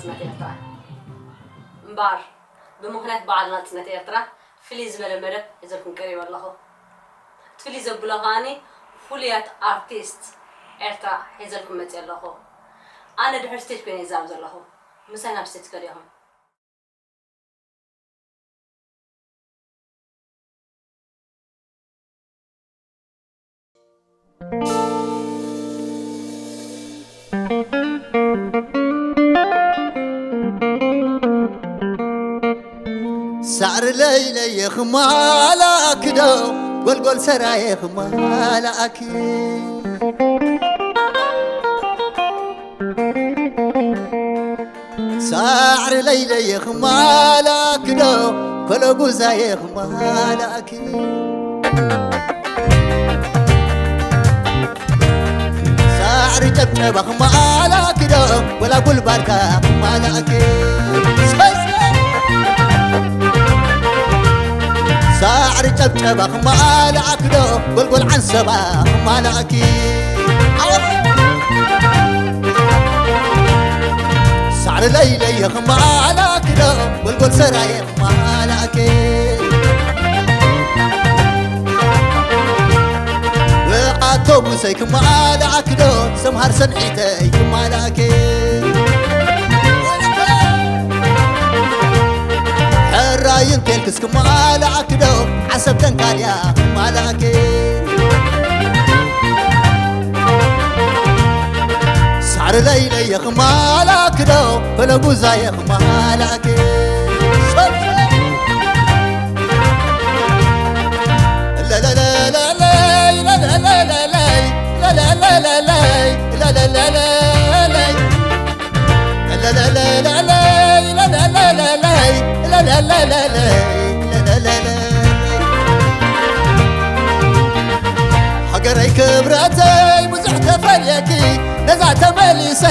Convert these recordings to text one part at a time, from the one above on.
ናጽነት ኤርትራ። እምበኣር፣ ብምኽንያት በዓል ናጽነት ኤርትራ፣ ፍልይ ዝበለ መደብ ሒዘልኩም ቀሪበ ኣለኹ። እቲ ፍልይ ዘብሎ ከኣኒ፣ ፍሉያት ኣርቲስት ኤርትራ ሒዘልኩም መጺአ ኣለኹ። ኣነ ድሕሪ ስቴጅ ኮይነ ይዛረብ ዘለኹ። ምሳይ ናብ ስቴጅ ከድኹም። ሳዕሪ ለይለየ ኽማላኣኪ ዶ፣ ጎልጎል ሰራየ ኽማላኣኪ። ሳዕሪ ለይለየ ኽማላኣኪ ዶ፣ ኮለጉዛየ ኽማላኣኪ። ሳዕሪ ጨብጨባ ኽማላኣኪ ዶ፣ ወላ ጉልባርካ ኽማላኣኪ። ሳዕሪ ጨብጨባ ኽማላኣኪ ዶ፣ ጎልጎል ዓንሰባ ኽማላኣኪ። ሳዕሪ ለይለየ ኽማላኣኪ ዶ፣ ጎልጎል ሰራየ ኽማላኣኪ። ብኣውቶቡሰይ ክማላኣኪ ዶ፣ ሰምሃር ሰንዒተይ ክማላኣኪ። ሕራይን ቴልክስ ክማላኣኪ ዶ፣ ዓሰብ ደንካልያ ክማላኣኪ። ሳዕሪ ለይለየ ክማላኣኪ ዶ፣ ፈለጉዛየ ክማላኣኪ። ለለለለለይ፣ ለለለለለይ፣ ለለለለለይ፣ ለለለለለይ። ሃገረይ ክብረተይ ብዙሕ ተፈልየኪ፣ ነዛ ተመሊሰ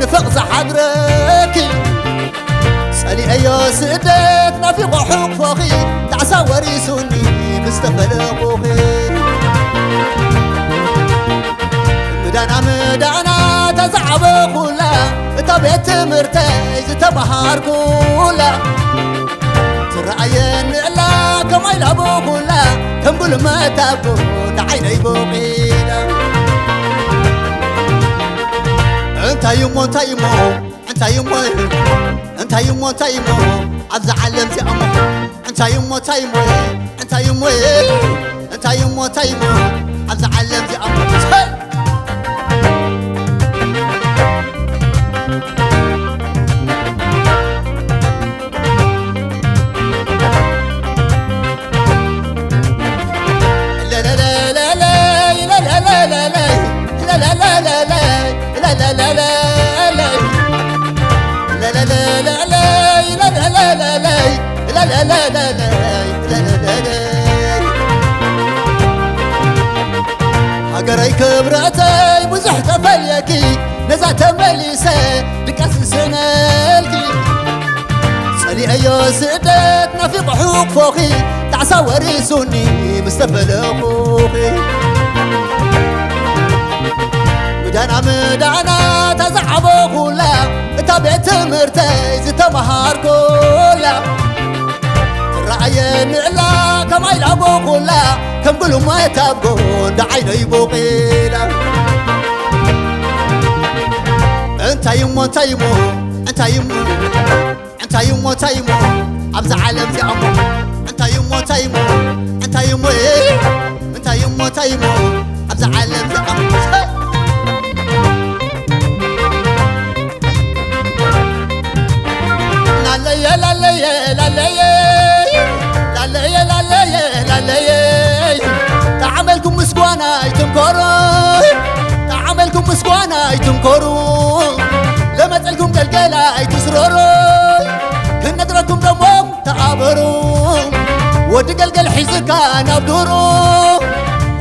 ንፍቕ ዝሓድረኪ። ጸሊኤዮ ስደት ናፊቖ ሕቑፎኺ፣ ጣዕሳ ወሪሱኒ ምስ ተፈለቑኺ። ምዳና ምዳና እታ ዝዓበኹላ፣ እታ ቤት ትምህርተይ ዝተመሃርኩላ። ትረኣየኒ ኣላ ከማይ ላበኹላ፣ ከም ጉልመት ኣብ ጎኒ ዓይነይ ቦቒላ። እንታይ እሞ፣ እንታይ እሞ፣ እንታይ እሞ፣ እንታይ እሞ፣ እንታይ እሞ፣ ኣብዚ ዓለም እዚኣ እሞ፣ እንታይ እሞ፣ እንታይ እሞ፣ እንታይ እሞ፣ እንታይ እሞ፣ እንታይ እሞ፣ ኣብዚ ዓለም እዚኣ እሞ፣ ሃገረይ ክብረተይ ብዙሕ ተፈልየኪ፣ ነዛ ተመሊሰ ድቃስ ዝስእነልኪ። ጸሊኤዮ ስደት ናፊቑ ሕቑፎኺ፣ ጣዕሳ ወሪሱኒ ምስ ተፈለኹኺ። ምዳና ምዳና እታ ዝዓበኹላ፣ እታ ቤት ትምህርተይ ዝተመሃርኩላ። ትረኣየኒ ኣላ ከማይ ላበኹላ፣ ከም ጉልመት ኣብ ጎኒ ዓይነይ ቦቒላ። እንታይ እሞ፣ እንታይ እሞ፣ እንታይ እሞ፣ እንታይ እሞ፣ እንታይ እሞ፣ ኣብዚ ዓለም እዚኣ እሞ፣ እንታይ እሞ፣ እንታይ እሞ፣ እንታይ እሞ፣ እንታይ እሞ፣ እንታይ እሞ፣ ኣብዚ ዓለም እዚኣ እሞ። ላለየ፣ ላለየ፣ ላለየ፣ ላለየ፣ ላለየ፣ ላለየ። ተዓመልኩም ምስ ጓና ኣይትምከሩ፣ ተዓመልኩም ምስ ጓና ኣይትምከሩ። ለመጸልኩም ገልገላ ኣይትስረሩ። ክነግረኩም ደሞም ተኣበሩ። ወዲ ገልገል ሒዝካ ናብ ዱሩ፣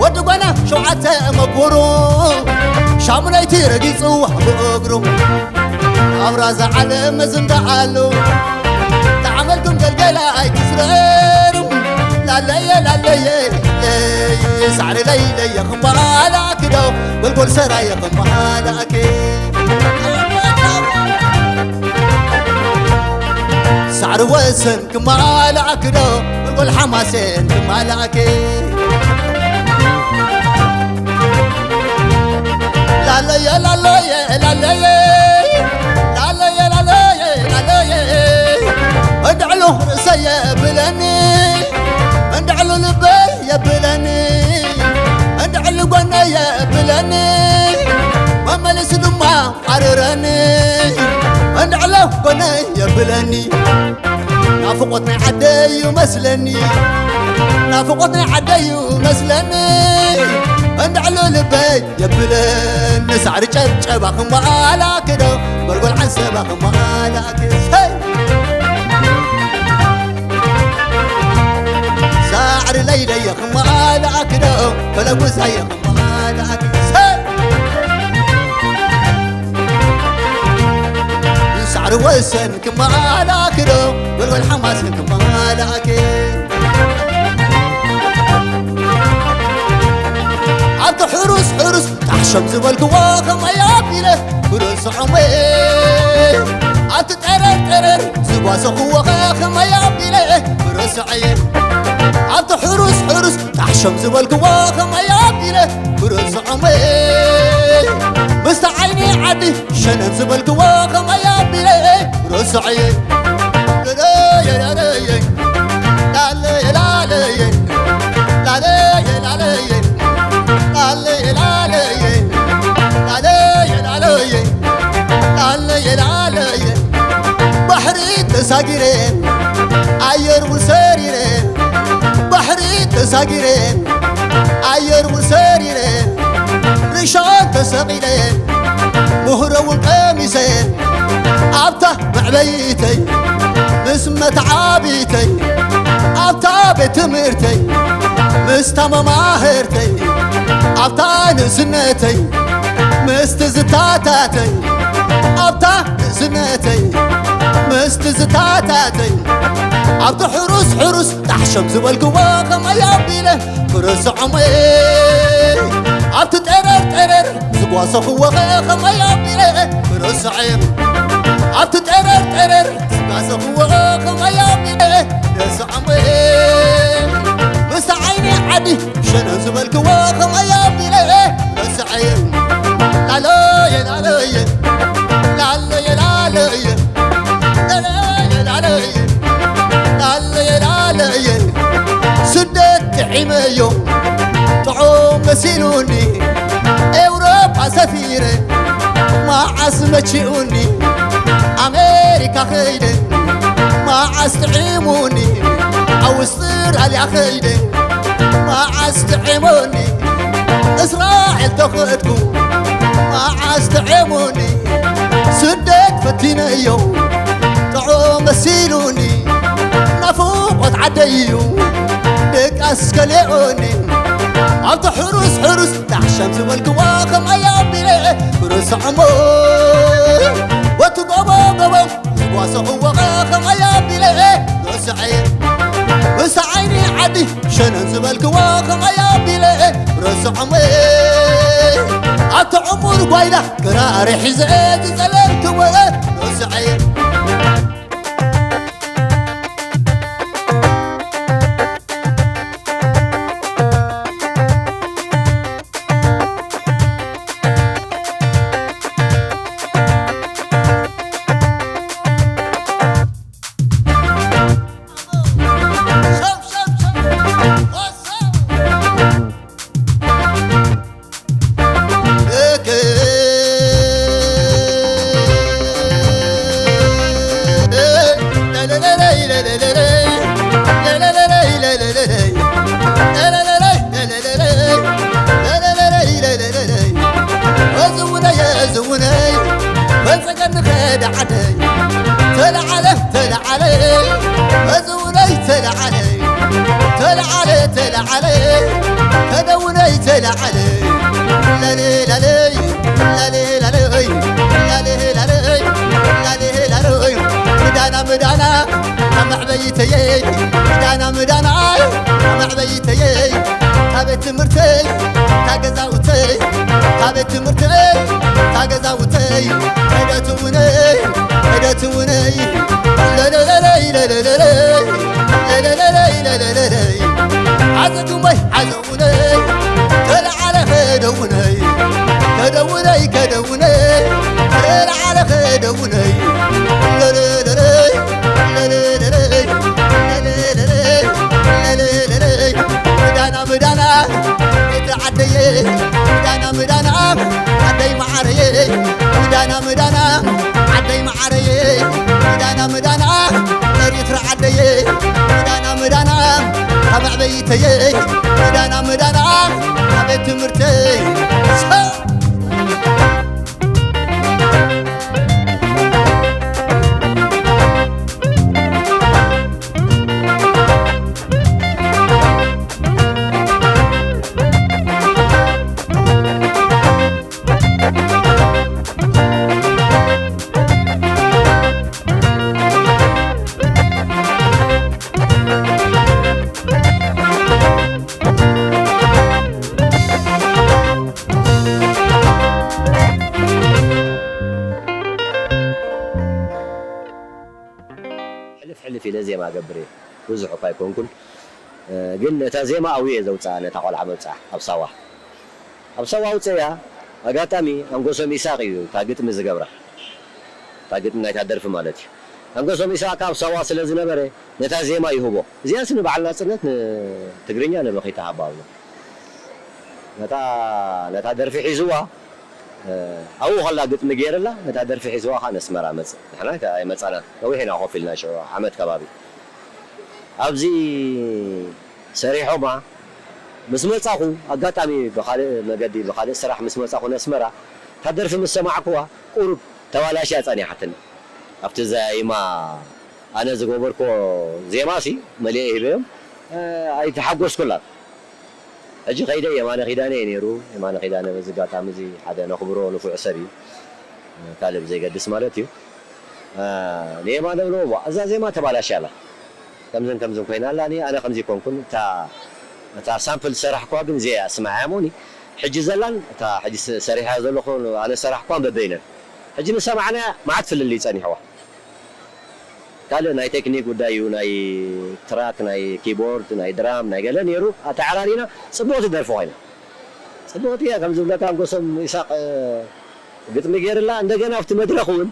ወዲ ጓና ሸውዓተ መኩሩ። ሻሙነይቲ ረጊጹ ብእግሩ፣ ኣብ ራዛ ዓለም መዝንጋዓሉ። ተዓመልኩም ገልገላ ኣይትስረሩ። ላለየ ላለየ ለይ፣ ሳዕሪ ለይለየ ኽምባላኪ ዶ፣ ጎልጎል ሰራየ ኽምባላኪ። ሳዕሪ ወሰን ክማላኣክ ዶ፣ ጎልጎል ሓማሴን ክማላኣክ። ላለየ ላለየ ላለየ ላለየ ላለየ ላለየ እንድዕሉ ርእሰይ የብለኒ፣ እንድዕሉ ልበይ የብለኒ፣ እንድዕሉ ጎነይ የብለኒ፣ መመሊሱ ድማ ኣርረኒ፣ እንድዕሉ ጎነይ የብለኒ። ናፍቆት ናይ ዓደይ እዩ መስለኒ፣ ናፍቆት ናይ ዓደይ እዩ መስለኒ፣ እንድዕሉ ልበይ የብለኒ። ሳዕሪ ጨብጨባ ክመኣላክ ዶ፣ ጎልጎል ዓንሰባ ክመኣላክ። ሄይ! ሳዕሪ ለይለየ ክመኣላክ ዶ፣ ፈለጉዛየ ክመኣላክ። ሄይ! ሳዕሪ ወሰን ክመኣላክ ዶ፣ ጎልጎል ሓማሴን ክመኣላክ። ኣብቲ ሕሩስ ሕሩስ ታሕሸም ዝበልክዎ ከመይ ኣቢለ ክርስዖም እየ። ኣብቲ ጠረር ጠረር ዝጓሰኽዎ ኸ ከመይ ኣቢለ ክርስዖ እየ። ኣብቲ ሕሩስ ሕሩስ ታሕሸም ዝበልክዎ ከመይ ኣቢለ ክርስዖም እየ። ምስቲ ዓይኒ ዓዲ ሸነን ዝበልክዎ ከመይ ኣቢለ ርስዐየ። ላለየ ላለየ ላለየ ላለየ ላለየ ላለየ ላለየ ላለየ ላለየ ላለየ ላለየ ላለየ ባሕሪ ተሳጊረ ኣየር እውን ሰሪረ ባሕሪ ተሳጊረ ኣየር እውን ሰሪረ ርሻን ተሰቒለ ምህሮ እውን ቀሚሰ ኣብታ መዕበይተይ ምስ መተዓቢተይ ኣብታ ቤት ትምህርተይ ምስታ መማህርተይ ኣብታ ንእስነተይ ምስ ትዝታታተይ ኣብታ ንእስነተይ ምስ ትዝታታተይ ኣብቲ ሕሩስ ሕሩስ ጣሕሸም ዝበልክዎ ከመይ ኣቢለ ክርስዖም ኣብቲ ጠረር ጠረር ዝጓሰኽዎ ኸ ከመይ ኣቢለ ክርስዖም ኣብቲ ጠረር ጠረር ዝጓሰኽዎ ኸመይ ኣቢለ ክርስዖም ምስቲ ዓይኒ ዓዲ ሸነን ዝበልክዎ ከመይ ኣቢለ ክርስዖም ላለየ ላለየ ላለየ ላለየ ላለየ ላለየ ላለየ ላለየ ላለየ ስደት ጥዒመዮ ጥዑም መሲሉኒ ኤውሮጳ ሰፊረ መዓስ መቺኡኒ ኣሜሪካ ኸይደ መዓስ ጥዒሙኒ ኣውስትራልያ ኸይደ መዓስ ጥዒሙኒ እስራኤል ተኸድኩ መዓስ ጥዒሙኒ ስደት ፈቲነዮ ጥዑም መሲሉኒ ናፍቆት ዓደይ እዩ ደቃስ ከሊኦኒ ኣብቲ ሕሩስ ሕሩስ ዳሕሸም ዝበልክዋ ከመይ ኣቢለ ርስዖሞ ወቲ ጎቦ ጎቦ ዝጓሰኽዎ ከመይ ኣቢለ ርስዐየ ምስ ዓይኒ ዓዲ ሸነን ዝበልክዎ ከመይ ኣቢለ ርስዖሞ ኣብቲ ዕሙር ጓይላ ክራሪ ሒዘ ዝጸለልክዎ ርስዐየ እዝውነይ እዝውነይ በፀገን ኸደ ዓደይ ተለዓለ ተለዓለ እዝውነይ ተለዓለ ተለዓለ ተለዓለ ከደውነይ ተለዓለ ላሌ ላሌ ላሌ ላሌ ላሌ ላሌ ላሌ ላሌ ላሌ ምዳና ምዳና ኣመዕበይተየይ ምዳና ምዳና ኣመዕበይተየይ ታቤት ትምህርተይ ታገዛውተይ ታቤት ትምህርተይ ታገዛውተይ ከደትውነይ ከደትውነይ ለለለለይ ቱምባይ ሓዘውነይ ተለዓለ ከደውነይ ከደውነይ ከደውነይ ተለዓለ ከደውነይ ለለለለይ ለለለለይ ለለለለይ ለለለለይ ምዳና ምዳና ቤት ዓደየ ምዳና ምዳና ዓደይ መዓረየ ምዳና ምዳና ዓደይ መዓረየ ምዳና ምዳና ኤሪትራ ዓደየ ምዳና ምዳና ካብ መዕበይተየ ምዳና ምዳና ካብ ቤት ትምህርተይ ሰው ሕልፍ ሕልፍ ኢለ ዜማ እገብር እየ። ብዙሕ እኳ ኣይኮንኩን፣ እ፣ ግን ነታ ዜማ ኣብየ ዘውፅኣ ነታ ቆልዓ መብፅዓ ኣብ ሳዋ። ኣብ ሳዋ ኣውፅእያ፣ ኣጋጣሚ ኣንጎሶም ኢሳቕ እዩ እታ ግጥሚ ዝገብራ። እታ ግጥሚ ናይታ ደርፊ ማለት እዩ። ኣንጎሶም ኢሳቕ ከኣ ኣብ ሳዋ ስለ ዝነበረ ነታ ዜማ ይህቦ። እዚኣስ ንበዓል ናጽነት ንትግርኛ ንበኺታ ሃባ ብሎ። ነታ፣ ነታ ደርፊ ሒዝዋ፣ እ፣ ኣብኡ ከላ ግጥሚ ገይርላ፣ ነታ ደርፊ ሒዝዋ ከኣ ነስመራ መጽእ። ንሕና ኣይመጻና፣ ነዊሕ ኢና ኮፍ ኢልና ሽዑ፣ ዓመት ከባቢ። ኣብዚ ሰሪሖማ ምስ መጻኹ፣ ኣጋጣሚ ብኻልእ መገዲ፣ ብኻልእ ስራሕ ምስ መጻኹ ነስመራ፣ እታ ደርፊ ምስ ሰማዕኩዋ፣ ቁሩብ ተባላሽያ ጸኒሓትኒ። ኣብቲ ዛይማ ኣነ ዝገበርኩዎ ዜማሲ መሊአ ሂበዮም፣ እ፣ ኣይተሓጎስኩላን። ሕጂ ከይደ የማነ ኪዳነ እዩ ነይሩ። የማነ ኪዳነ በዚ ኣጋጣሚ እዚ ሓደ ነኽብሮ ንፉዕ ሰብ እዩ። ካልእ ብዘይገድስ ማለት እዩ። እ፣ ንየማነ ብሎ፣ "ዋ፣ እዛ ዜማ ተባላሽያ ኣላ። ከምዝን ከምዝን ኮይና ኣላ። እኔ ኣነ ከምዚ ኮንኩን፣ እታ፣ እታ ሳምፕል ዝሰራሕኩዋ ግን እዚኣ እያ፣ ስምዓያ እሞኒ። ሕጂ ዘላን እታ ሕጂ ሰ-፣ ሰሪሐያ ዘለኹ ኣነ ዝሰራሕኩዋን በበይነን። ሕጂ ንሰማዕናያ መዓት ፍልልይ ጸኒሕዋ። ካልእ ናይ ቴክኒክ ጉዳይ እዩ፣ ናይ ትራክ፣ ናይ ኪቦርድ፣ ናይ ድራም፣ ናይ ገለ ነይሩ፣ ኣተዓራሪና ጽብቕቲ ደርፊ ኮይና። ጽብቕቲ እያ፣ ከም ዝብለካ ኣንጎሶም ኢሳቕ፣ እ፣ ግጥሚ ገይርላ። እንደገና ኣብቲ መድረኽ እውን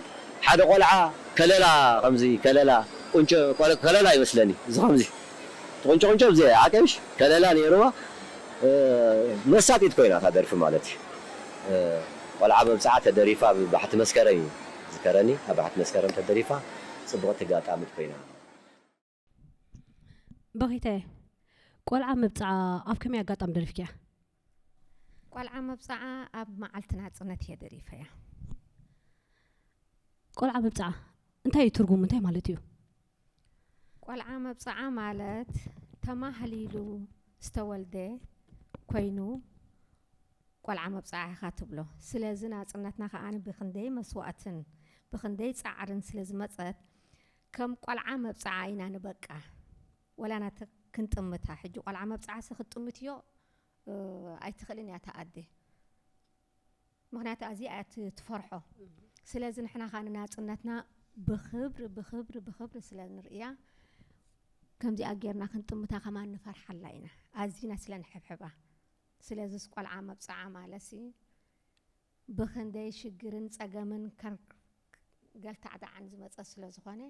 ሓደ ቆልዓ ከለላ፣ ከምዚ ከለላ፣ ቁንጮ፣ ቆለ-፣ ከለላ ይመስለኒ፣ እዚ ከምዚ እቲ ቁንጮ ቁንጮ ብዘይ ዓቀብሽ ከለላ ነይርዋ። እ፣ መሳጢት ኮይና እታ ደርፊ ማለት እዩ። እ፣ ቆልዓ መብጽዓ ተደሪፋ ብባሕቲ መስከረም እዩ ዝከረኒ፣ ኣብ ባሕቲ መስከረም ተደሪፋ ጽብቕቲ ኣጋጣሚት ኮይና። በኺተ፣ ቆልዓ መብጽዓ ኣብ ከመይ ኣጋጣሚ ደሪፍክያ? ቆልዓ መብጽዓ ኣብ መዓልቲ ናጽነት እየ ደሪፈያ። ቆልዓ መብጽዓ እንታይ እዩ ትርጉሙ? እንታይ ማለት እዩ? ቆልዓ መብጽዓ ማለት ተማህሊሉ ዝተወልደ ኮይኑ ቆልዓ መብጽዓ ኢኻ ትብሎ። ስለዚ ናጽነትና ከኣ ብኽንደይ መስዋእትን ብኽንደይ ጻዕርን ስለ ዝመጸት ከም ቆልዓ መብጽዓ ኢና ንበቃ። ወላ ናተ ክንጥምታ። ሕጂ ቆልዓ መብጽዓሲ ክትጥምትዮ፣ እ፣ ኣይትኽእልን እያ እታ ኣደ። ምኽንያቱ ኣዝያ እያ ት-፣ ትፈርሖ። ስለዚ ንሕና ከኣ ንናጽነትና ብኽብሪ፣ ብኽብሪ፣ ብኽብሪ ስለ ንርእያ፣ ከምዚኣ ጌርና ክንጥምታ ከማን ንፈርሓላ ኢና። ኣዚና ስለ ንሕብሕባ። ስለዚስ ቆልዓ መብጽዓ ማለትሲ ብኽንደይ ሽግርን ጸገምን ከር-፣ ገልታዕዳዕን ዝመጸ ስለ ዝኾነ፣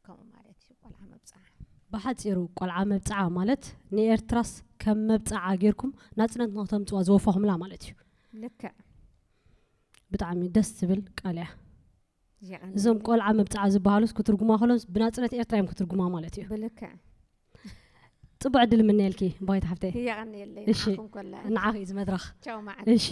ከምኡ ማለት እዩ ቆልዓ መብጽዓ። ብሓጺሩ ቆልዓ መብጽዓ ማለት ንኤርትራስ ከም መብጽዓ ጌርኩም ናጽነት ንኽተምጽዋ ዝወፈኹምላ ማለት እዩ። ልክዕ። ብጣዕሚ ደስ ዝብል ቃል እያ። የቐንየለይ። እዞም ቆልዓ መብጽዓ ዝበሃሉስ ክትርጉማ ከሎምስ ብናጽነት ኤርትራ እዮም ክትርጉማ ማለት እዩ። ብልክዕ። ጽቡቕ ዕድል እምነየልኪ ባይታ ሓፍተይ። የቐንየለይ። እሺ። ንዓኹም ኮላ። ንዓኺ እዩ እዚ መድረኽ። ቻው መዓልቲ። እሺ።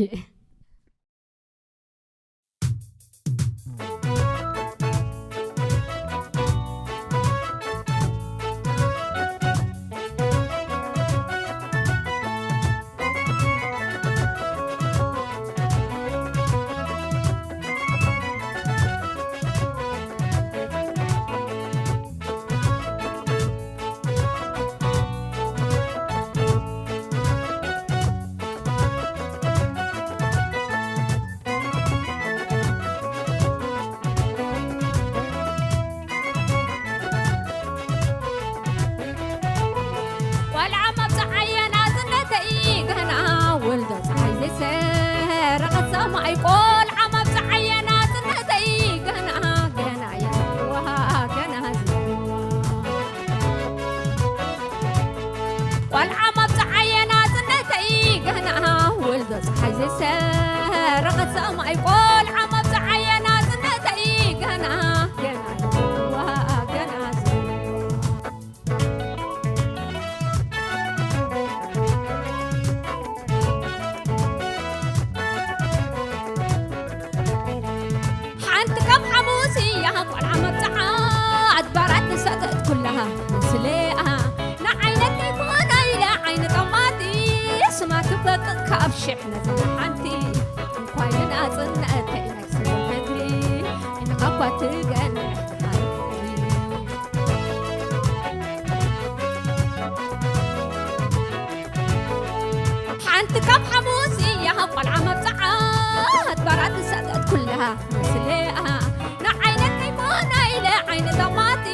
ኣሰማይ ቆልዓ መብጽዓየ ናጽነተይ ገና፣ ገና እያ ዝዋ፣ ገና ዝዋ። ቆልዓ መብጽዓየ ናጽነተይ ገና፣ ወልዶ ጸሓይ ዘይሰረቐ ሰማይ ቆልዓ መብጽዓየ ናጽነተይ ገና፣ ገና እያ ዝዋ፣ ገና ዝዋ። ሓንቲ ካብ ሓሙስ እያ ቆልዓ መብጽዓ፣ ኣድባራት ዝሰጠት ኩላ ምስለኣ። ንዓይ ነተይ ኮና ኢለ ዓይኒ ጠማቲ፣ ስማ ትበቅቕ ካብ ሽሕ ነዘን ሓንቲ። እንኳይ ንናጽነተይ ናይ ስለ ምድሪ፣ ዓይንኻ እኳ ትገንሕ። ሓንቲ ካብ ሓሙስ እያ ቆልዓ መብጽዓ፣ ኣድባራት ዝሰጠት ኩላ ምስለኣ። ንዓይ ነተይ ኮና ኢለ ዓይኒ ጠማቲ፣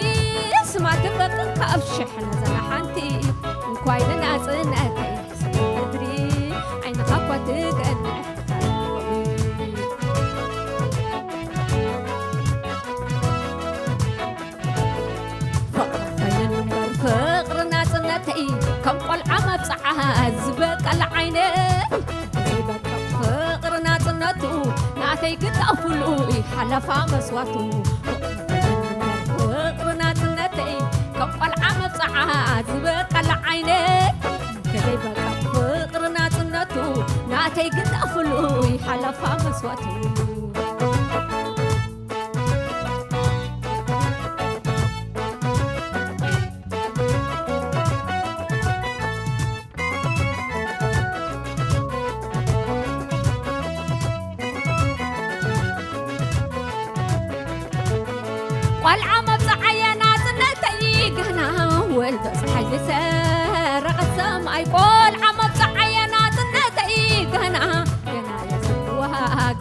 ስማ ትበቅቕ ካብ ሽሕ ነዘን ሓንቲ። እንኳይ ንናጽነተይ ስለ ምድሪ፣ ዓይንኻ እኳ ትገንሕ። ፍቕሪ ኮይነን እምበር ፍቕሪ ናጽነተይ፣ ከም ቆልዓ መብጽዓ ዝበቀለ ዓይነይ። ዘይበቅቕ ፍቕሪ ናጽነቱ፣ ናተይ ግዳፍሉ ሓለፋ መስዋቱ። ፍቕሪ ኮይነን እምበር ፍቕሪ ናጽነተይ፣ ከም ቆልዓ መብጽዓ ዝበቀለ ዓይነይ። ከዘይበቅቕ ፍቕሪ ናጽነቱ፣ ናተይ ግዳፍሉ ሓለፋ መስዋቱ። ቆልዓ መብጽዓየ ናጽነተይ ገና፣ ወልዶ ጸሓይ ዝሰረቐት ሰማይ። ቆልዓ መብጽዓየ ናጽነተይ ገና፣ ገና እየ ዝዋ፣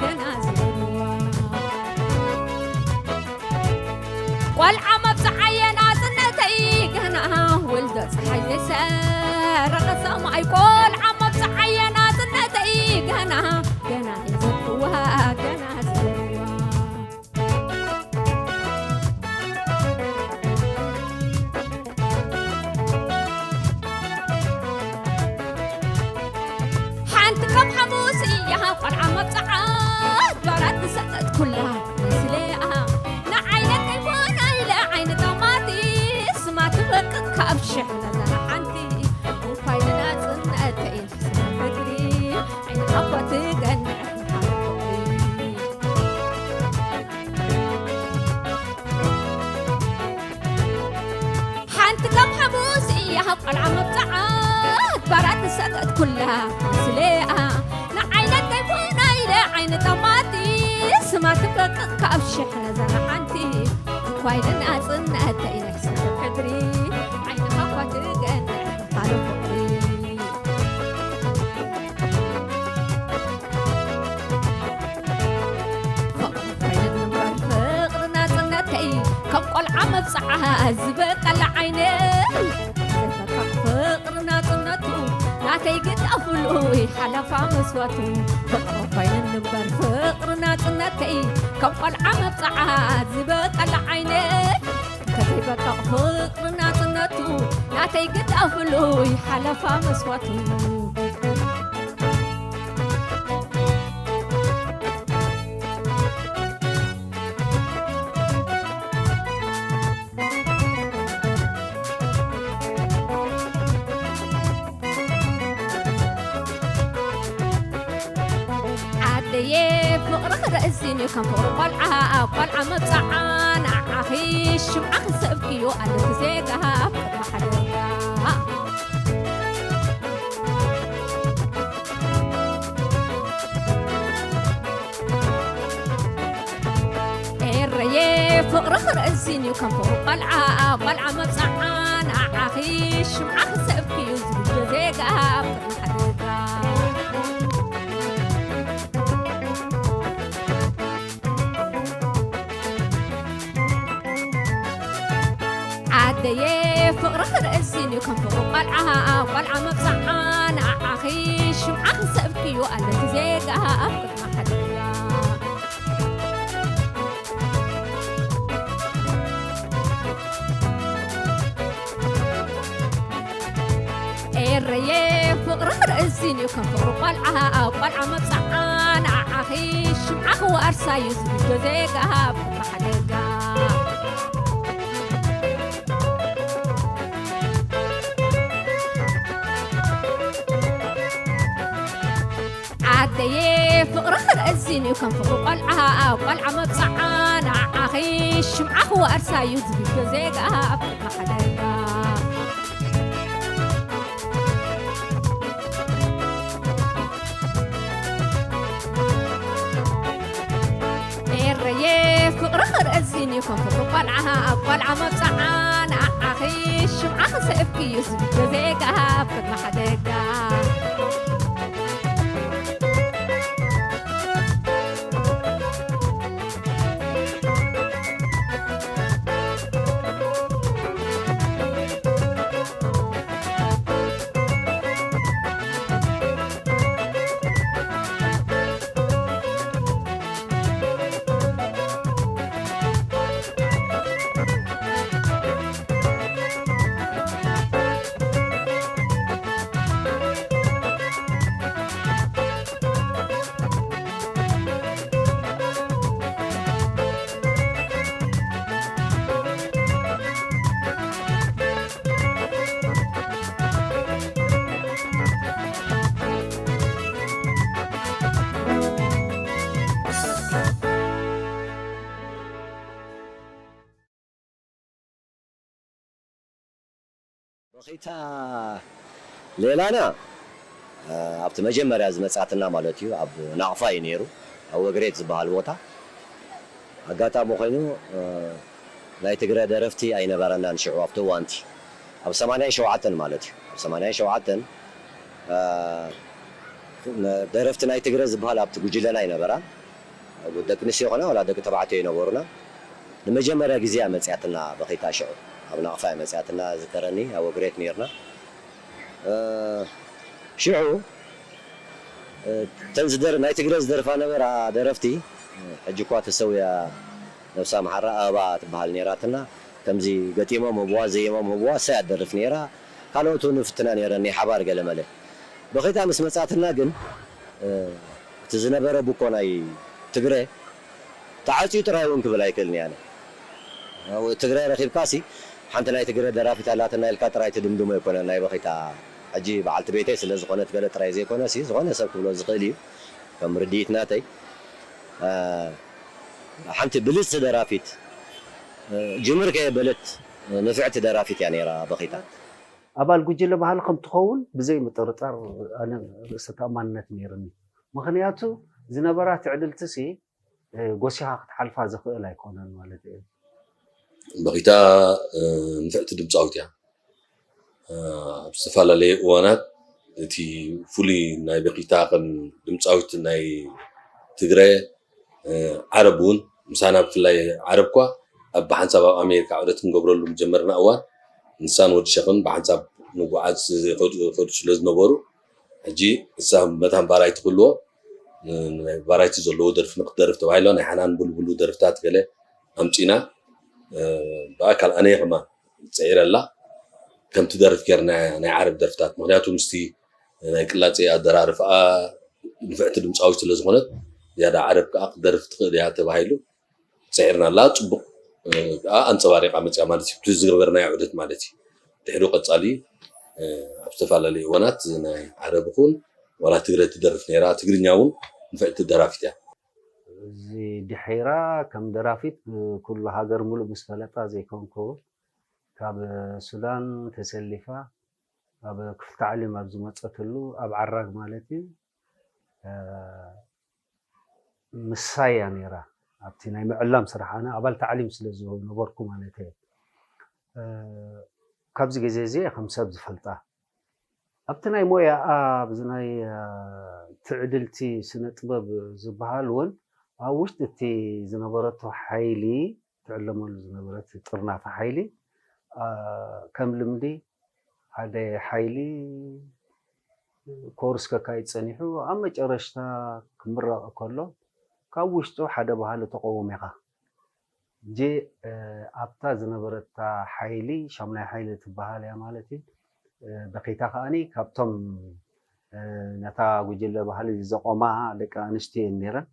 ገና ዝዋ። ቆልዓ መብጽዓየ ናጽነተይ ገና፣ ወልዶ ጸሓይ ዘይሰረቐ ሰማይ። ቆልዓ መብጽዓየ ናጽነተይ ገና፣ ገና እየ ዘትዋ፣ ገና ዘትዋ። ሓንቲ ካብ ሓሙስ እያ ቆልዓ መብጽዓ፣ ኣድባራት ዝሰጠት ኩላ ምስለኣ። ንዓይ ነተይ ኮና ኢለ ዓይኒ ጠማቲ፣ ስማ ትበቅቕ ካብ ሽሕ ነዘን ሓንቲ። እንኳይ ንናጽነተይ ስለ ምድሪ፣ ዓይንኻ እኳ ትገንሕ። ሓንቲ ካብ ሓሙስ እያ ቆልዓ መብጽዓ፣ ኣድባራት ዝሰጠት ኩላ ምስለኣ። ንዓይ ነተይ ኮና ኢለ ዓይኒ ጠማቲ፣ ስማ ትበቅቕ ካብ ሽሕ ነዘን ሓንቲ። እንኳይ ንናጽነተይ ስለ ምድሪ፣ ዓይንኻ እኳ ትገንሕ። ፍቕሪ ናጽነተይ ከም ቆልዓ መብጽዓ ዝበቀለ ዓይነይ። ዘይፈርቕ ፍቕሪ ናጽነቱ ናተይ ግዳፍሉ ሓለፋ መስዋቱ። ፍቕሪ ኮይነን እምበር ፍቕሪ ናጽነተይ ከም ቆልዓ መብጽዓ ዝበቀለ ዓይነይ። ከዘይበቅቕ ፍቕሪ ናጽነቱ ናተይ ግዳፍሉ ሓለፋ መስዋቱ። ዓደየ ፍቕርኺ ርእሲን'ዩ ከም ፍቕሪ ቆልዓ፣ ኣብ ቆልዓ መብጽዓ ንዓኺ ሽምዓ ክሰብክ'ዩ ኣለኪ ዜጋ ኣብ ቅድሚ ሓደጋ። ኤረየ ፍቕርኺ ርእሲን'ዩ ከም ፍቕሪ ቆልዓ፣ ኣብ ቆልዓ መብጽዓ ንዓኺ ሽምዓ ክሰብክ'ዩ ዝግጆ ዜጋ ኣብ ቅድሚ ሓደጋ። ዓደየ ፍቕርኺ ርእሲን'ዩ ከም ፍቕሪ ቆልዓ፣ ኣብ ቆልዓ መብጽዓ ንዓኺ ሽምዓ ክሰብክ'ዩ ኣለኪ ዜጋ ኣብ ቅድሚ ረየ ፍቕሪ ክርእዝን እዩ ከም ፍቕሪ ቆልዓ ኣብ ቆልዓ መብፅዓ ንዓዓኺ ሽምዓ ክወርሳ እዩ ዝብሎ ዜጋ ኣብ ማሕደጋ ዓደየ ፍቕሪ ክርእዝን እዩ ከም ፍቕሪ ቆልዓ ኣብ ቆልዓ መብፅዓ ንዓዓኺ ሽምዓ ክወርሳ እዩ ዝብሎ ዜጋ ኣብ ማሕደጋ ኤረየ ፍቕሪ ክርእዝን እዩ ከም ፍቕሪ ቆልዓ ኣብ ቆልዓ መብፅዓ ንዓዓኺ ሽምዓ ክስእብኪ እዩ ዝብሎ ዜጋ ኣብ ቅድሚ ሓደጋ በኺታ ሌላና ኣብቲ መጀመርያ ዝመጻትና ማለት እዩ ኣብ ናቕፋ እዩ ነይሩ ኣብ ወግሬት ዝበሃል ቦታ ኣጋጣሚ ኮይኑ ናይ ትግረ ደረፍቲ ኣይነበረናን ሽዑ ኣብቲ እዋንቲ ኣብ ሰማንያን ሸውዓተን ማለት እዩ ኣብ ሰማንያን ሸውዓተን ደረፍቲ ናይ ትግረ ዝበሃል ኣብቲ ጉጅለና ኣይነበራን ደቂ ኣንስትዮ ኮና ዋላ ደቂ ተባዕትዮ ይነበሩና ንመጀመርያ ግዜ እያ መፅያትና በኺታ ሽዑ ኣብ ናቕፋ እያ መፅያትና ዝከረኒ ኣብ ወግሬት ነርና ሽዑ እተን ዝደር ናይ ትግረ ዝደርፋ ነበራ ደረፍቲ ሕጂ እኳ ተሰውያ ነብሳ መሓራ ኣበባ ትበሃል ነራትና ከምዚ ገጢሞም ህብዋ ዘየሞም ህብዋ እሳ እያ ትደርፍ ነራ ካልኦት እውን ፍትና ነረን ናይ ሓባር ገለ መለ በኺታ ምስ መፃትና ግን እቲ ዝነበረ ቡኮ ናይ ትግረ ተዓፅዩ ጥራይ እውን ክብል ኣይክእልን እየ ትግራይ ረኺብካ ሲ ሓንቲ ናይ ትግረ ደራፊት ኣላትና ኢልካ ጥራይ ትድምድሞ ኣይኮነን ናይ በኺታ ሕጂ በዓልቲ ቤተይ ስለ ዝኾነት ገለ ጥራይ ዘይኮነ ሲ ዝኾነ ሰብ ክብሎ ዝኽእል እዩ ከም ርድኢት ናተይ ሓንቲ ብልፅቲ ደራፊት ጅምር ከየበለት ንፍዕቲ ደራፊት እያ ነይራ በኺታ ኣባል ጉጅለ ባህሊ ከም ትኸውን ብዘይ ምጥርጣር ኣነ ርእሰ ተኣማንነት ነይርኒ። ምኽንያቱ ዝነበራ ትዕድልትሲ ጎሲኻ ክትሓልፋ ዘኽእል ኣይኮነን ማለት እየ። በኺታ ንፍዕቲ ድምፃዊት እያ። ኣብ ዝተፈላለየ እዋናት እቲ ፍሉይ ናይ በኺታ ከም ድምፃዊት ናይ ትግረ ዓረብ እውን ምሳና ብፍላይ ዓረብ እኳ ኣብ ብሓንሳብ ኣብ ኣሜሪካ ዑደት ክንገብረሉ ምጀመርና እዋን ንሳን ወዲ ሸኽን ብሓንሳብ ንጓዓዝ ዝኸዱ ስለ ዝነበሩ ሕጂ ንሳ መታን ባራይቲ ክህልዎ ናይ ባራይቲ ዘለዎ ደርፊ ንክትደርፍ ተባሂሎ ናይ ሓናን ቡልቡሉ ደርፍታት ገለ ኣምፂና ብኣካል ኣነ ከማ ፅዒረላ ከም ትደርፍ ጌርና ናይ ዓረብ ደርፍታት ምክንያቱ ምስቲ ናይ ቅላፀ ኣደራርፍኣ ንፍዕቲ ድምፃዊት ስለ ዝኾነት ዝያዳ ዓረብ ከዓ ክትደርፍ ትኽእል እያ ተባሂሉ ፅዒርናላ ፅቡቕ ከዓ ኣንፀባሪቓ መፅያ ማለት እዩ ዝገበርናዮ ዑደት ማለት እዩ ድሕሪ ቀፃሊ ኣብ ዝተፈላለዩ እዋናት ናይ ዓረብ ይኹን ዋላ ትግረ ትደርፍ ነይራ ትግርኛ እውን ንፍዕቲ ደራፊት እያ እዚ ድሒራ ከም ደራፊት ኩሉ ሃገር ሙሉእ ምስ ፈለጣ ዘይኮንኩ ካብ ሱዳን ተሰሊፋ ኣብ ክፍልተ ዓለም ኣብ ዝመፀትሉ ኣብ ዓራግ ማለት እዩ ምሳይ እያ ነይራ ኣብቲ ናይ ምዕላም ስራሕ ኣነ ኣባል ታዕሊም ስለ ዝነበርኩ ማለት እየ ካብዚ ግዜ እዚ ከም ሰብ ዝፈልጣ ኣብቲ ናይ ሞያኣ ኣብዚ ናይ ትዕድልቲ ስነ ጥበብ ዝበሃል እውን ኣብ ውሽጢ እቲ ዝነበረቶ ሓይሊ ትዕለመሉ ዝነበረት ጥርናፈ ሓይሊ ከም ልምዲ ሓደ ሓይሊ ኮርስ ከካይድ ፀኒሑ ኣብ መጨረሽታ ክምረቕ ከሎ ካብ ውሽጡ ሓደ ባህሊ ተቆውም ኢኻ ጂ ኣብታ ዝነበረታ ሓይሊ ሻሙናይ ሓይሊ ትበሃል እያ ማለት እዩ በኺታ ከዓኒ ካብቶም ነታ ጉጅለ ባህሊ ዘቆማ ደቂ ኣንስትዮ እየን ነይረን።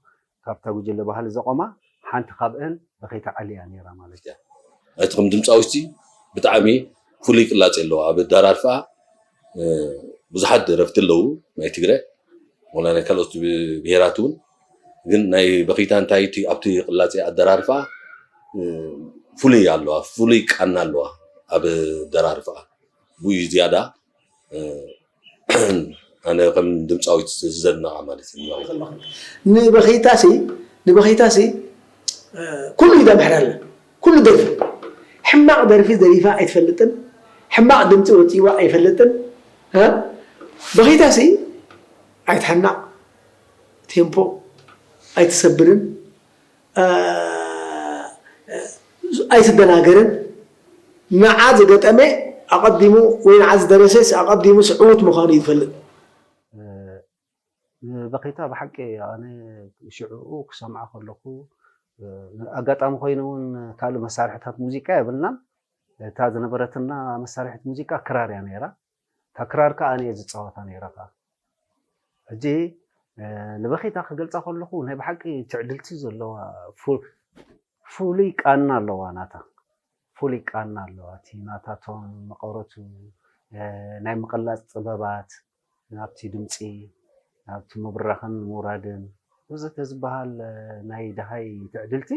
ካብታ ጉጅለ ባህሊ ዘቆማ ሓንቲ ካብአን በኺታ ዓሊ እያ ነይራ ማለት እዩ። እቲ ከም ድምፃዊት ብጣዕሚ ፍሉይ ቅላፅ ኣለዋ ኣብ ኣደራርፋ። ብዙሓት ደረፍቲ ኣለዉ ናይ ትግረ ወላ ናይ ካልኦት ብሄራት እውን፣ ግን ናይ በኺታ እንታይ እቲ ኣብቲ ቅላፂ ኣደራርፋ ፍሉይ ኣለዋ፣ ፍሉይ ቃና ኣለዋ ኣብ ኣደራርፋ። ብኡ ዝያዳ ኣነ ከም ድምፃዊት ዘድንቓ ማለት እዩ። ንበኺታሲ ንበኺታሲ ኩሉ እዩ ዘምሕረልና ኩሉ ደርፊ ሕማቕ ደርፊ ደሪፋ ኣይትፈልጥን ሕማቕ ድምፂ ወፂዋ ኣይፈልጥን በኺታሲ ኣይትሕናቕ ቴምፖ ኣይትሰብርን ኣይትደናገርን ንዓ ዝገጠመ ኣቐዲሙ ወይ ንዓ ዝደረሰስ ኣቐዲሙ ስዕውት ምዃኑ እዩ ዝፈልጥ። በኺታ ብሓቂ ኣነ ሽዕኡ ክሰምዓ ከለኹ ኣጋጣሚ ኮይኑ እውን ካልእ መሳርሕታት ሙዚቃ የብልናን። እታ ዝነበረትና መሳርሒት ሙዚቃ ክራር እያ ነይራ። እታ ክራር ከዓ ኣነ እየ ዝፃወታ ነይረ ከዓ። ሕጂ ንበኺታ ክገልፃ ከለኹ ናይ ብሓቂ ትዕድልቲ ዘለዋ ፍሉይ ቃና ኣለዋ ናታ ፍሉይ ቃና ኣለዋ እቲ ናታቶም መቐረቱ ናይ ምቕላፅ ጥበባት ናብቲ ድምፂ ናብቲ ምብራኽን ምውራድን ወዘተ ዝበሃል ናይ ደሃይ ትዕድልቲ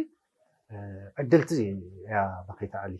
ዕድልቲ እያ በኺታ ዓሊ።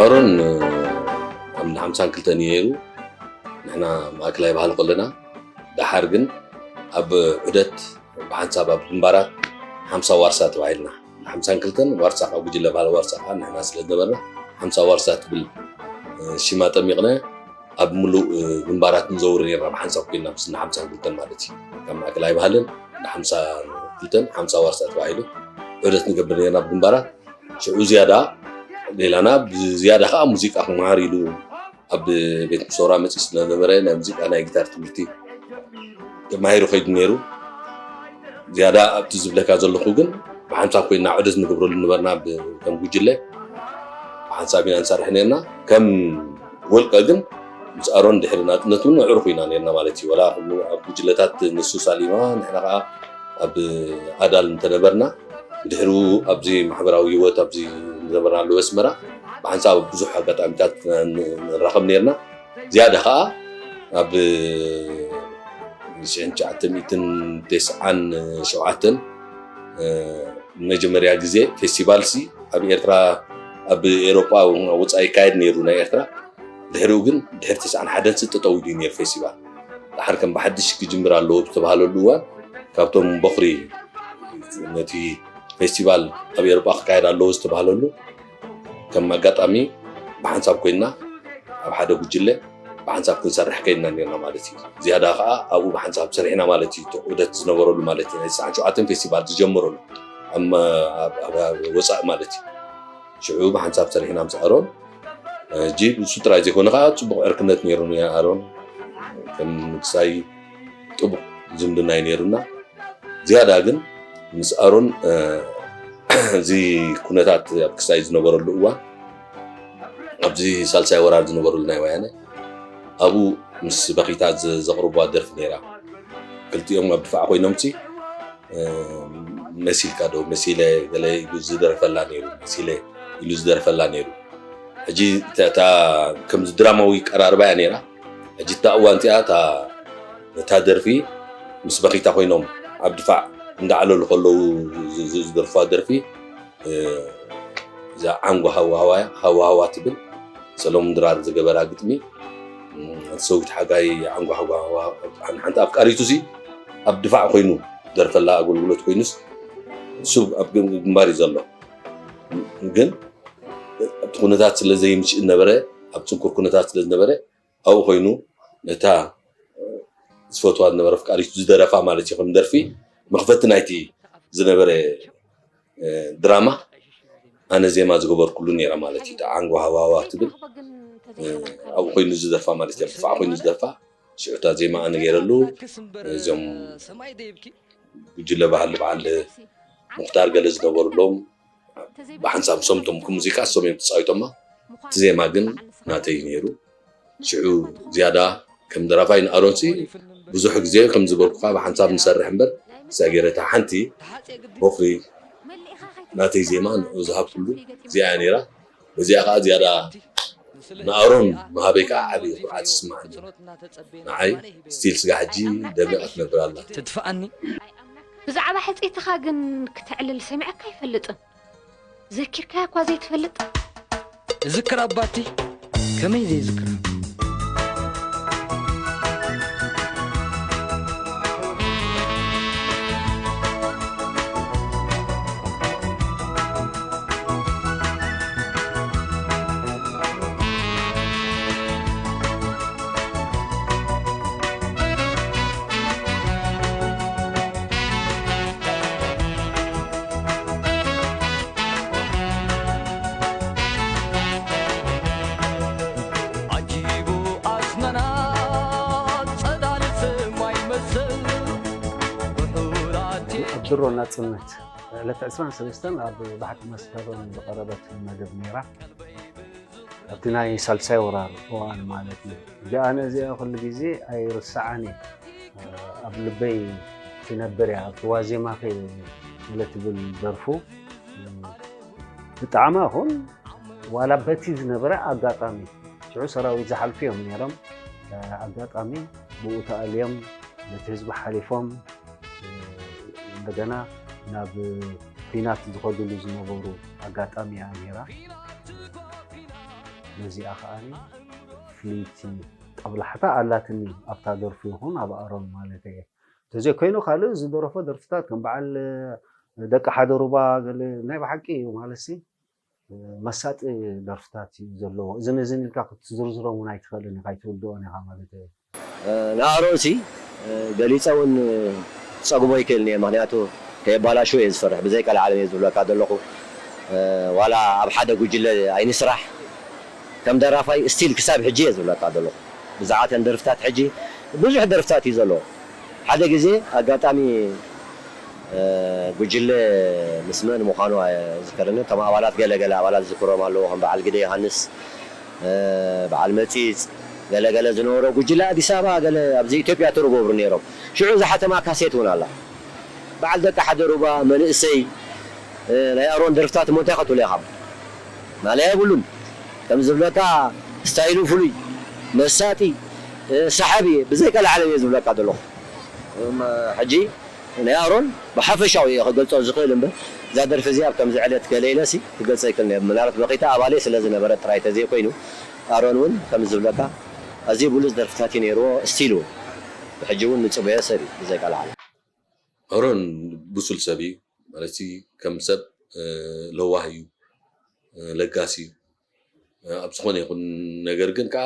ኣሮን ኣብ ሓምሳን ክልተን እዩ ነይሩ። ንሕና ማእከላይ ባህሊ ከለና ደሓር ግን ኣብ ዑደት ብሓንሳብ ኣብ ግንባራት ሓምሳ ዋርሳ ተባሂልና ሓምሳን ክልተን ዋርሳ ካብ ጉጅለ ባህሊ ዋርሳ ከዓ ንሕና ስለ ዝነበርና ሓምሳ ዋርሳ ትብል ሽማ ጠሚቕና ኣብ ምሉእ ግንባራት ንዘውር ነርና ብሓንሳብ ኮይና ምስና ሓምሳን ክልተን ማለት እዩ ካብ ማእከላይ ባህልን ሓምሳ ክልተን ሓምሳ ዋርሳ ተባሂሉ ዑደት ንገብር ነርና ብግንባራት ሽዑ ዝያዳ ሌላና ብዝያዳ ከዓ ሙዚቃ ክመሃር ኢሉ ኣብ ቤት ምሶራ መፅኡ ስለነበረ ናይ ሙዚቃ ናይ ጊታር ትምህርቲ ተማሂሩ ከይዱ ነይሩ ዝያዳ ኣብቲ ዝብለካ ዘለኹ ግን ብሓንሳብ ኮይና ዑደት ንገብረሉ ነበርና ከም ጉጅለ ብሓንሳብ ኢና ንሰርሕ ነርና ከም ወልቀ ግን ምስ ኣሮን ድሕሪ ናፅነት እውን ኣዕሩኽ ኢና ነርና ማለት እዩ ወላ ኣብ ጉጅለታት ንሱ ሳሊማ ንሕና ከዓ ኣብ ኣዳል እንተነበርና ብድሕሪኡ ኣብዚ ማሕበራዊ ህይወት ኣብዚ ዝነበርናሉ ኣስመራ ብሓንሳብ ብዙሕ ኣጋጣሚታት ንራኸብ ነርና ዝያዳ ከዓ ኣብ ሽሕን ትሽዓተ ሚእትን ተስዓን ሸውዓተን መጀመርያ ግዜ ፌስቲቫል ሲ ኣብ ኤርትራ ኣብ ኤሮጳ ወፃኢ ይካየድ ነይሩ ናይ ኤርትራ ድሕሪኡ ግን ድሕሪ ተስዓን ሓደን ሲ ጠጠው ኢሉ ነይሩ ፌስቲቫል ደሓር ከም ብሓድሽ ክጅምር ኣለዎ ዝተባሃለሉ እዋን ካብቶም በኹሪ ነቲ ፌስቲቫል ኣብ ኤሮጳ ክካየድ ኣለዎ ዝተባሃለሉ ከም ኣጋጣሚ ብሓንሳብ ኮይና ኣብ ሓደ ጉጅለ ብሓንሳብ ክንሰርሕ ከይድና ነርና ማለት እዩ ዝያዳ ከዓ ኣብኡ ብሓንሳብ ሰሪሕና ማለት እዩ ዑደት ዝነበረሉ ማለት እዩ ናይ ተስዓን ሸውዓተን ፌስቲቫል ዝጀመረሉ ወፃኢ ማለት እዩ ሽዑ ብሓንሳብ ሰሪሕና ምስ ኣሮን ሕጂ ንሱ ጥራይ ዘይኮነ ከዓ ፅቡቕ ዕርክነት ነይሩ ኣሮን ከም ክሳይ ጥቡቕ ዝምድና እዩ ነይሩና ዝያዳ ግን ምስ ኣሮን እዚ ኩነታት ኣብ ክሳይ ዝነበረሉ እዋን ኣብዚ ሳልሳይ ወራር ዝነበረሉ ናይ ወያነ ኣብኡ ምስ በኺታ ዘቕርቧ ደርፊ ነይራ። ክልቲኦም ኣብ ድፋዕ ኮይኖምሲ መሲልካ ዶ መሲለ ገለ ኢሉ ዝደርፈላ ነይሩ፣ መሲለ ኢሉ ዝደርፈላ ነይሩ። ሕጂ እታ ከምዚ ድራማዊ ቀራርባ እያ ነይራ። ሕጂ እታ እዋን እቲኣ እታ ነታ ደርፊ ምስ በኺታ ኮይኖም ኣብ ድፋዕ እንዳዕለሉ ከለዉ ዝደርፍዋ ደርፊ እዛ ዓንጎ ሃዋሃዋ እያ። ሃዋሃዋ ትብል ሰሎሙን ድራር ዝገበራ ግጥሚ። ሰዊት ሓጋይ ዓንጎ ሃዋሃዋ ሓንቲ ኣፍቃሪቱ ሲ ኣብ ድፋዕ ኮይኑ ደርፈላ ኣገልግሎት ኮይኑስ እሱ ኣብ ግንባር እዩ ዘሎ። ግን ኣብቲ ኩነታት ስለ ዘይምችእ ነበረ፣ ኣብ ፅንኩር ኩነታት ስለ ዝነበረ ኣብኡ ኮይኑ ነታ ዝፈትዋ ዝነበረ ኣፍቃሪቱ ዝደረፋ ማለት እዩ። ከም ደርፊ መኽፈቲ ናይቲ ዝነበረ ድራማ ኣነ ዜማ ዝገበርኩሉ ነይረ ማለት እዩ። ዓንጎ ሃዋዋ ትብል ኣብኡ ኮይኑ ዝደርፋ ማለት እዩ። ድፋዕ ኮይኑ ዝደርፋ ሽዑ እታ ዜማ ኣነ ገይረሉ እዞም ጉጅለ ባህሊ በዓል ሙኽታር ገለ ዝነበሩሎም ብሓንሳብ ሰምቶም ሙዚቃ እሶም እዮም ተፃዊቶማ። እቲ ዜማ ግን ናተይ ነይሩ። ሽዑ ዝያዳ ከም ደራፋይ ንኣሮንሲ ብዙሕ ግዜ ከም ዝበልኩኻ ብሓንሳብ ንሰርሕ እምበር ሰገረታ ሓንቲ ቦኽሪ ናተይ ዜማ ንኡ ዝሃብኩሉ እዚኣ እያ ነይራ። በዚኣ ከዓ ዝያዳ ንኣሮን ምሃበይ ከዓ ዓብዪ ኩርዓት ይስምዓኒ። ንዓይ ስቲል ስጋ ሕጂ ደሚቓ ትነብር ኣላ። ትድፍኣኒ። ብዛዕባ ሕፅይትኻ ግን ክተዕልል ሰሚዐካ ኣይፈልጥን። ዘኪርካያ እኳ ዘይትፈልጥ። እዝክር ኣባቲ ከመይ ዘይዝክራ። ድሮ ናጽነት ዕለት ዕስራን ሰለስተን ኣብ ባሕቲ መስከረም ዝቐረበት መደብ ነይራ። ኣብቲ ናይ ሳልሳይ ወራር እዋን ማለት እዩ። እዚኣ ኣነ እዚኣ ኩሉ ግዜ ኣይርስዓን እየ። ኣብ ልበይ ትነብር እያ። ኣብቲ ዋዜማኺ ገለ ትብል ደርፉ ብጣዕማ ኹን ዋላ በቲ ዝነበረ ኣጋጣሚ ሽዑ ሰራዊት ዝሓልፉ እዮም ነይሮም። ኣጋጣሚ ብኡ ተኣልዮም ነቲ ህዝቢ ሓሊፎም እንደገና ናብ ኲናት ዝኸድሉ ዝነበሩ ኣጋጣሚ እያ ነይራ። ነዚኣ ከኣ ፍልይቲ ጠብላሕታ ኣላትኒ ኣብታ ደርፉ ይኹን ኣብ ኣሮን ማለት እየ። ተዘይኮይኑ ካልእ ዝደረፎ ደርፍታት ከም በዓል ደቂ ሓደ ሩባ ገለ ናይ ብሓቂ እዩ ማለት ሲ መሳጢ ደርፍታት እዩ ዘለዎ። እዝን እዝን ኢልካ ክትዝርዝሮም እውን ኣይትኽእልን ኢኻ ኣይትውድኦን ኢኻ ማለት እዩ። ንኣሮንሲ ገሊፀ እውን ክፀግቦ ይክእል እየ። ምክንያቱ ከየባላሽዎ እየ ዝፈርሕ። ብዘይ ቀልዓለም እየ ዝብለካ ዘለኹ። ዋላ ኣብ ሓደ ጉጅለ ኣይንስራሕ ከም ደራፋይ ስቲል ክሳብ ሕጂ እየ ዝብለካ ዘለኹ። ብዛዕባ እተን ደርፍታት ሕጂ ብዙሕ ደርፍታት እዩ ዘለዎ። ሓደ ግዜ ኣጋጣሚ ጉጅለ ምስ መን ምዃኑ ኣይዝከርን። እቶም ኣባላት ገለ ገለ ኣባላት ዝዝክሮም ኣለዎ ከም በዓል ግደ ዮሃንስ፣ በዓል መጺጽ፣ ገለ ገለ ዝነበሮ ጉጅለ ኣዲስ ኣበባ ገለ ኣብዚ ኢትዮጵያ ቱር ገብሩ ነይሮም። ሽዑ ዝሓተማ ካሴት እውን ኣላ። በዓል ደቂ ሓደ ሩባ መንእሰይ ናይ ኣሮን ደርፍታት እሞ እንታይ ክትብሎ ኢኻ? ማለያ የብሉን። ከም ዝብለካ ስታይሉ ፍሉይ፣ መሳጢ፣ ሰሓቢ ብዘይ ቀልዓለም እየ ዝብለካ ዘለኹ። ሕጂ ናይ ኣሮን ብሓፈሻዊ እየ ክገልጾ ዝኽእል እምበር እዛ ደርፊ እዚኣ ኣብ ከምዚ ዕለት ገለ ኢለሲ ክገልጸ ኣይክእልን እየ። ምናልባት በኺታ ኣባለይ ስለ ዝነበረት ጥራይ ተዘይኮይኑ ኣሮን እውን ከም ዝብለካ ኣዝዩ ብሉጽ ደርፍታት እዩ ነይርዎ። ስቲል እውን ብሕጂ እውን ንጽበዮ ሰብ እዩ ብዘይ ቀልዓለም። ኣሮን ብሱል ሰብ እዩ። ማለት ከም ሰብ ለዋህ እዩ፣ ለጋስ እዩ። ኣብ ዝኾነ ይኹን ነገር ግን ከዓ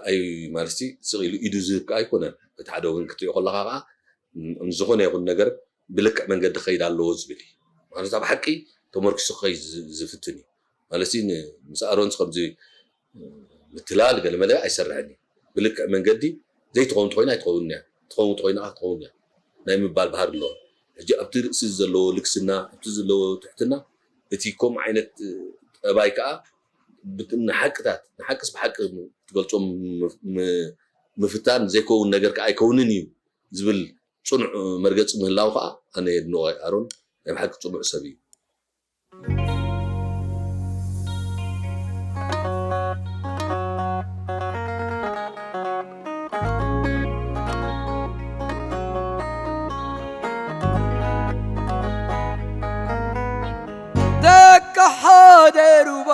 ኣይ ማለት ስቕ ኢሉ ኢዱ ዝህብ ከዓ ኣይኮነን። በቲ ሓደ ወገን ክትሪኦ ከለኻ ከዓ ዝኾነ ይኹን ነገር ብልክዕ መንገዲ ክኸይድ ኣለዎ ዝብል እዩ። ማለት ኣብ ሓቂ ተመርኪሱ ክኸይድ ዝፍትን እዩ። ማለት ምስ ኣሮንስ ከምዚ ምትላል ገለመለ ኣይሰርሕን እዩ። ብልክዕ መንገዲ ዘይትኸውን ተኾይና ኣይትኸውን እያ፣ ትኸውን ተኾይና ክትኸውን እያ ናይ ምባል ባህሪ ኣለዎ። ሕጂ ኣብቲ ርእሲ ዘለዎ ልግስና፣ ኣብቲ ዘለዎ ትሕትና፣ እቲ ከምኡ ዓይነት ጠባይ ከዓ ንሓቅታት ንሓቅስ ብሓቂ ክትገልፆም ምፍታን ዘይከውን ነገር ከኣ ኣይከውንን እዩ ዝብል ጽኑዕ መርገጺ ምህላው ከኣ ኣነ የድንቖ። ኣሮን ናይ ብሓቂ ጽኑዕ ሰብ እዩ። ደቂ ሓደ ሩባ፣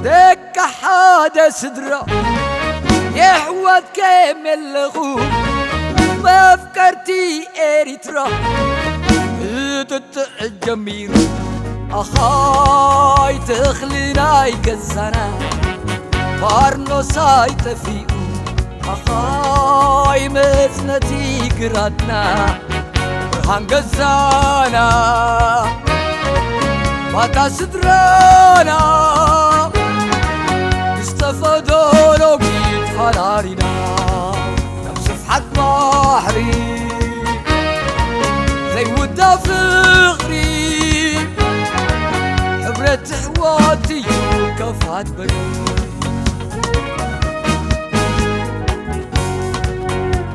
ደቂ ሓደ ስድራ፣ የሕዋት ከየም የለኹ መፍቀርቲ ኤሪትራ። ክጥጥዕ ጀሚሩ ኣኻይ ተኽሊ ናይ ገዛና፣ ባርኖሳይ ጠፊኡ ኣኻይ መጽነቲ ግራትና፣ ብርሃን ገዛና ባታ ስድራና፣ ምስ ተፈዶ ሎሚ ተፋላሊና፣ ናብ ስፍሓት ባሕሪ ዘይውዳ ፍቕሪ፣ ሕብረት ኣሕዋት እዩ ከፋት በሪ።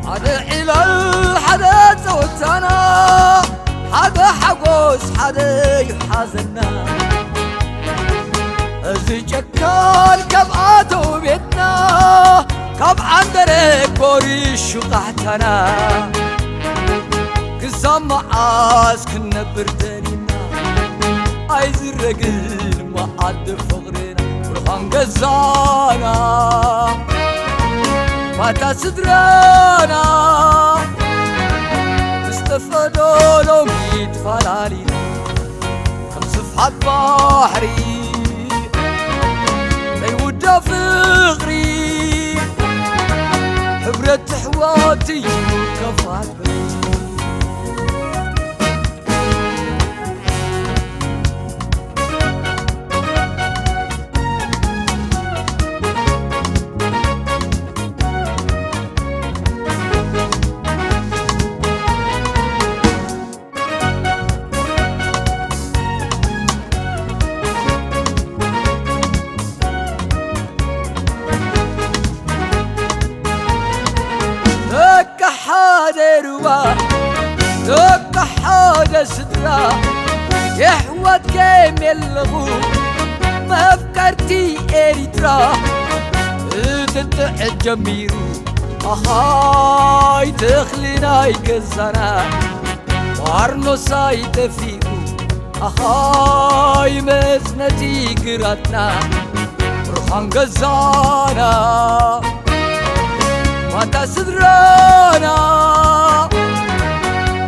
ሓደ ዕላል ሓደ ጸወታና፣ ሓደ ሓጎስ ሓደ እዩ ሓዘንና። እዚ ጨካን ካብ ኣተው ቤትና፣ ካብ ዓንደረ ጎሪሹ ቃሕታና፣ ክሳብ መዓስ ክንነብር ደሊና? ኣይዝረግን መዓዲ ፍቕርና፣ ብርሃን ገዛና ባታ ስድራና፣ ምስ ተፈዶ ሎሚ ተፋላሊና፣ ከም ስፍሓት ባሕሪ ዘይውዳ ፍቕሪ፣ ሕብረት ኣሕዋት እዩ ከፋት በሪ። ደቂ ሓደ ሩባ፣ ደቂ ሓደ ስድራ፣ የሕዋት ከየም የለኹ መፍቀርቲ ኤሪትራ። ክትጥዕ ጀሚሩ ኣኻይ ተኽሊ ናይ ገዛና፣ ዋርኖሳይ ጠፊኡ ኣኻይ መጽነቲ ግራትና፣ ብርሃን ገዛና ዋታ ስድራና፣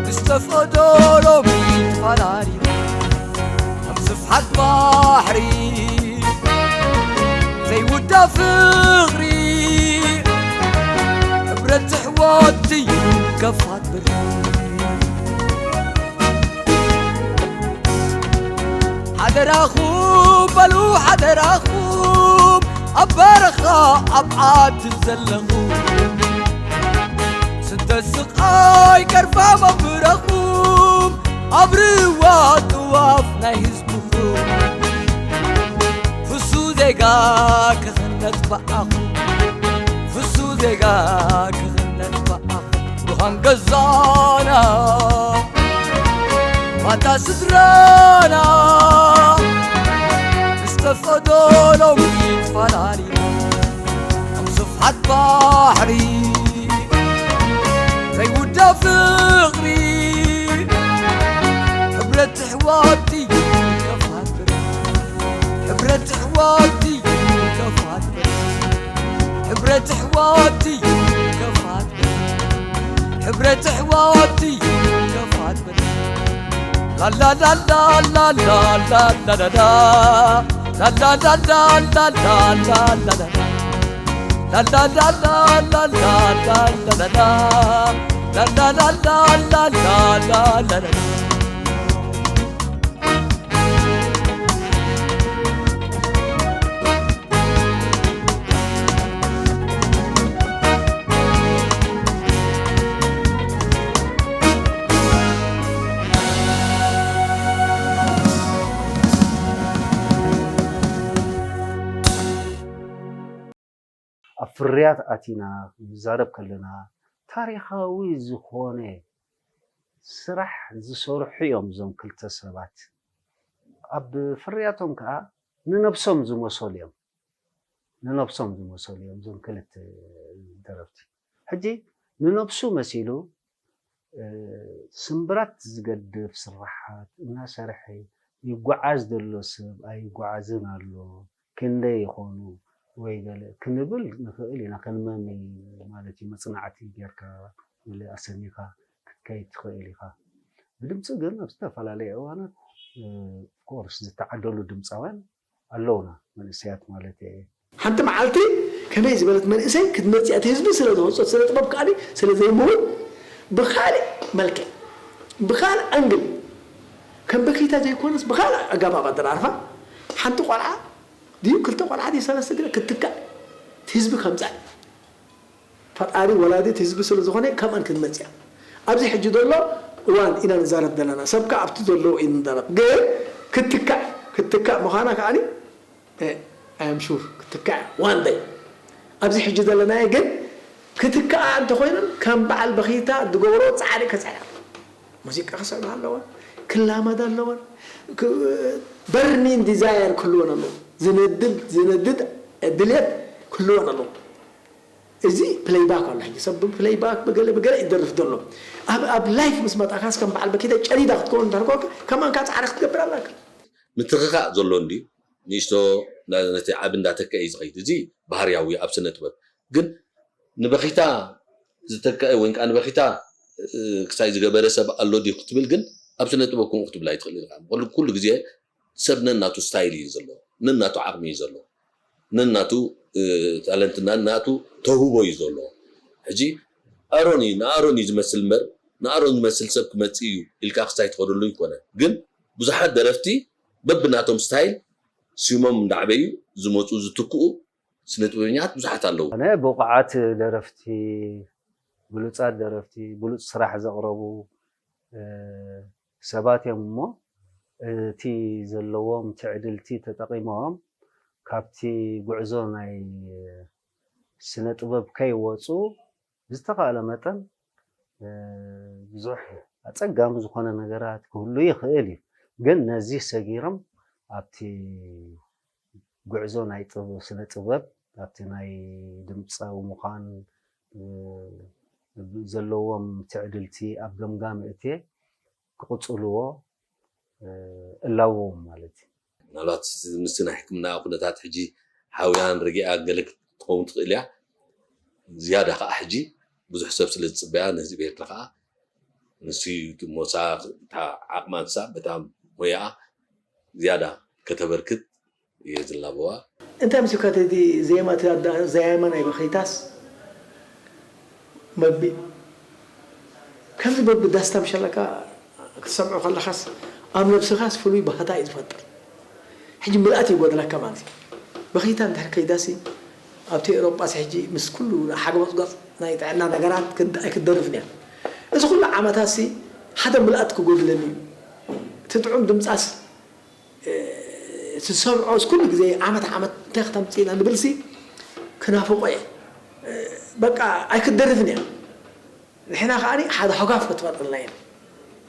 ምስ ተፈዶ ሎሚ ተፋላሊና፣ ከም ስፍሓት ባሕሪ ዘይውዳ ፍቕሪ፣ ሕብረት ኣሕዋት እዩ ከፋት በሪ። ሓደራኹም በሉ ሓደራኹም፣ ኣብ በረኻ ኣብ ዓዲ ዘለኹም፣ ስደት ስቓይ ገርፋ መምህረኹም፣ ኣብርዋ ጥዋፍ ናይ ህዝብኹም። ፍሱ ዜጋ ክኽነት በኣኹም፣ ፍሱ ዜጋ ክኽነት በኣኹም። ብርሃን ገዛና ማታ ስድራና፣ ምስ ተፈዶ ሎሚ ተፋላሊና፣ ከም ስፍሓት ባሕሪ ዘይውዳ ፍቕሪ፣ ሕብረት ኣሕዋት እዩ ከፋት በሪ። ሕብረት ኣሕዋት እዩ ከፋት በሪ። ሕብረት ኣሕዋት እዩ ከፋት በሪ። ሕብረት ኣሕዋት እዩ ከፋት በሪ። ላላላላላላላላላ። ላላላላላላላላላ። ላላላላላላላላ። ላላላላላላላላ። ኣብ ፍርያት ኣቲና ክንዛረብ ከለና ታሪኻዊ ዝኾነ ስራሕ ዝሰርሑ እዮም እዞም ክልተ ሰባት። ኣብ ፍርያቶም ከዓ ንነብሶም ዝመሰሉ እዮም። ንነብሶም ዝመሰሉ እዮም እዞም ክልተ ደረፍቲ። ሕጂ ንነብሱ መሲሉ ስምብራት ዝገድፍ ስራሓት እናሰርሐ ይጓዓዝ ዘሎ ሰብ ኣይጓዓዝን ኣሎ፣ ክንደይ ይኾኑ ወይ ገለ ክንብል ንኽእል ኢና። ክንመሚ ማለት እዩ፣ መፅናዕቲ ጌርካ ገለ ኣሰኒኻ ክትከይድ ትኽእል ኢኻ። ብድምፂ ግን ኣብ ዝተፈላለዩ እዋናት ኦፍኮርስ ዝተዓደሉ ድምፃውያን ኣለውና፣ መንእሰያት ማለት እየ። ሓንቲ መዓልቲ ከመይ ዝበለት መንእሰይ ክትመፅእ እቲ ህዝቢ ስለ ዝወፆት ስለ ጥበብ ከኣኒ ስለ ዘይምሁር ብኻሊእ መልክዕ ብኻሊእ ኣንግል ከም በኪታ ዘይኮነስ ብኻሊእ ኣገባብ ኣደራርፋ ሓንቲ ቆልዓ ድዩ ክልተ ቆልዓ ድዩ ሰለስተ ግደ ክትትካእ እቲ ህዝቢ ከምፃእ ፈጣሪ ወላዲት ህዝቢ ስለ ዝኾነ ከምኣን ክትመፅያ ኣብዚ ሕጂ ዘሎ እዋን ኢና ንዛረብ ዘለና። ሰብካ ኣብቲ ዘለዎ እዩ ንዛረብ። ግን ክትካዕ ክትካዕ ምዃና ከዓኒ ኣም ሹር ክትካዕ ዋን ደይ ኣብዚ ሕጂ ዘለናዮ ግን ክትካዓ እንተኮይኑን ከም በዓል በኺታ ዝገብሮ ፃዕሪ ከፅዕራ ሙዚቃ ክስዕባ ኣለወን ክላመድ ኣለወን በርኒን ዲዛየር ክህልወን ኣለዎ ዝነድድ ዝነድድ ድልየት ክህልወን ኣለዎ እዚ ፕለይባክ ኣሎ ሕጂ ሰብ ብፕለይባክ ብገለ ብገለ ይደርፍ ዘሎ ኣብ ኣብ ላይፍ ምስ መጣካስ ከም በዓል በኪተ ጨዲዳ ክትከውን እንተርኮ ከማን ካብ ፃዕሪ ክትገብር ኣላካ ምትኽኻእ ዘሎ እንዲ ንእሽቶ ነቲ ዓቢ እንዳተከ እዩ ዝኸይድ እዚ ባህርያዊ ኣብ ስነ ጥበብ ግን ንበኺታ ዝተከአ ወይ ከዓ ንበኺታ ክሳይ ዝገበረ ሰብ ኣሎ ድዩ ክትብል ግን ኣብ ስነ ጥበብ ከምኡ ክትብል ኣይትኽእል ኢልካ ኩሉ ግዜ ሰብ ነናቱ ስታይል እዩ ዘሎ ነናቱ ዓቕሚ እዩ ዘሎ ነናቱ ታለንት ነናቱ ተውህቦ እዩ ዘሎ ሕጂ ኣሮን እዩ ንኣሮን እዩ ዝመስል እምበር ንኣሮን ዝመስል ሰብ ክመፅእ እዩ ኢልካ ክሳይ ትኸደሉ ይኮነ ግን ብዙሓት ደረፍቲ በብናቶም ስታይል ስሞም እንዳዕበዩ ዝመፁ ዝትክኡ ስነ ጥበበኛታት ብዙሓት ኣለዉ ኣነ ብቑዓት ደረፍቲ ብሉፃት ደረፍቲ ብሉፅ ስራሕ ዘቕረቡ ሰባት እዮም እሞ እቲ ዘለዎም ትዕድልቲ ተጠቒሞም ካብቲ ጉዕዞ ናይ ስነ ጥበብ ከይወፁ ብዝተኻእለ መጠን ብዙሕ ኣፀጋሚ ዝኾነ ነገራት ክህሉ ይኽእል እዩ ግን ነዚ ሰጊሮም ኣብቲ ጉዕዞ ናይ ስነ ጥበብ ኣብቲ ናይ ድምፃዊ ምዃን ዘለዎም ትዕድልቲ ኣብ ገምጋም እትየ ክቕፅልዎ እላዎም ማለት እዩ። ምናልባት ምስቲ ናይ ሕክምና ኩነታት ሕጂ ሓውያን ርጊኣ ገለ ክትኸውን ትኽእል እያ። ዝያዳ ከዓ ሕጂ ብዙሕ ሰብ ስለ ዝፅበያ ንህዝቢ ኤርትራ ከዓ ንሱ እዩ ሞሳ ዓቕማ ንሳ በጣም ሞያኣ ዝያዳ ከተበርክት እየ ዝላበዋ። እንታይ ምስልካ እቲ ዜማ እቲ ኣዳ- ዘያይማ ናይ በኸይታስ መቢ ከምዚ በቢ ዳስታ ምሸለካ ክትሰምዖ ከለኻስ ኣብ ነብስኻስ ፍሉይ ባህታ እዩ ዝፈጥር። ሕጂ ምልኣት ይጎድለካ ማለት እዩ። በኸይታ እንድሕር ከይዳሲ ኣብቲ ኤውሮጳስ ሕጂ ምስ ኩሉ ሓግበጽገጽ ናይ ጥዕና ነገራት ኣይክትደርፍን እያ። እዚ ኩሉ ዓመታሲ ሓደ ምልኣት ክጎድለኒ እዩ። እቲ ጥዑም ድምጻስ እቲ ዝሰምዖስ ኩሉ ግዜ ዓመት ዓመት እንታይ ክተምፅእ ኢና ንብል ሲ ክናፍቆ እየ በቃ ኣይክትደርፍን እያ ንሕና ከዓ ሓደ ሃጓፍ ክትፈጥረልና እየ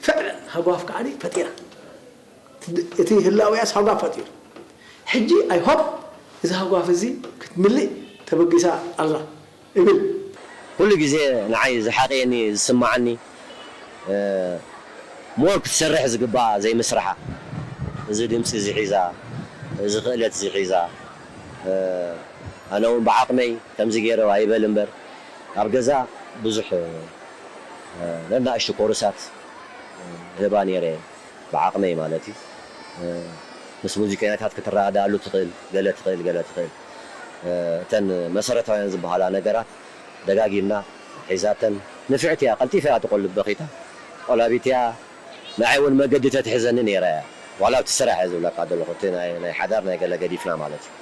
ፍዕለን ሃጓፍ ከዓ ፈጢራ እቲ ህላውያስ ሃጓፍ ፈጢሩ ሕጂ ኣይሆፕ እዚ ሃጓፍ እዚ ክትምልእ ተበጊሳ ኣላ እብል ኩሉ ግዜ ንዓይ ዝሓቕየኒ ዝስምዓኒ ሞር ክትሰርሕ ዝግብኣ ዘይምስርሓ እዚ ድምፂ እዚ ሒዛ እዚ ክእለት እዚ ሒዛ ኣነ እውን ብዓቕመይ ከምዚ ገይረ ኣይበል እምበር ኣብ ገዛ ብዙሕ ነናእሽቱ ኮርሳት እህባ ነይረ ብዓቕመይ ማለት እዩ ምስ ሙዚቀኛታት ክትረዳኣሉ ትኽእል ገለ ትኽእል ገለ ትኽእል እተን መሰረታውያን ዝበሃላ ነገራት ደጋጊምና ሒዛተን ንፍዕቲ እያ ቀልጢፋ እያ ትቆልፍ በኺታ ቆላቢት እያ ንዓይ እውን መገዲ ተትሕዘኒ ነይራ እያ ዋላ ኣብቲ ስራሕ እየ ዝብለካ ዘለኹ እቲ ናይ ሓዳር ናይ ገለ ገዲፍና ማለት እዩ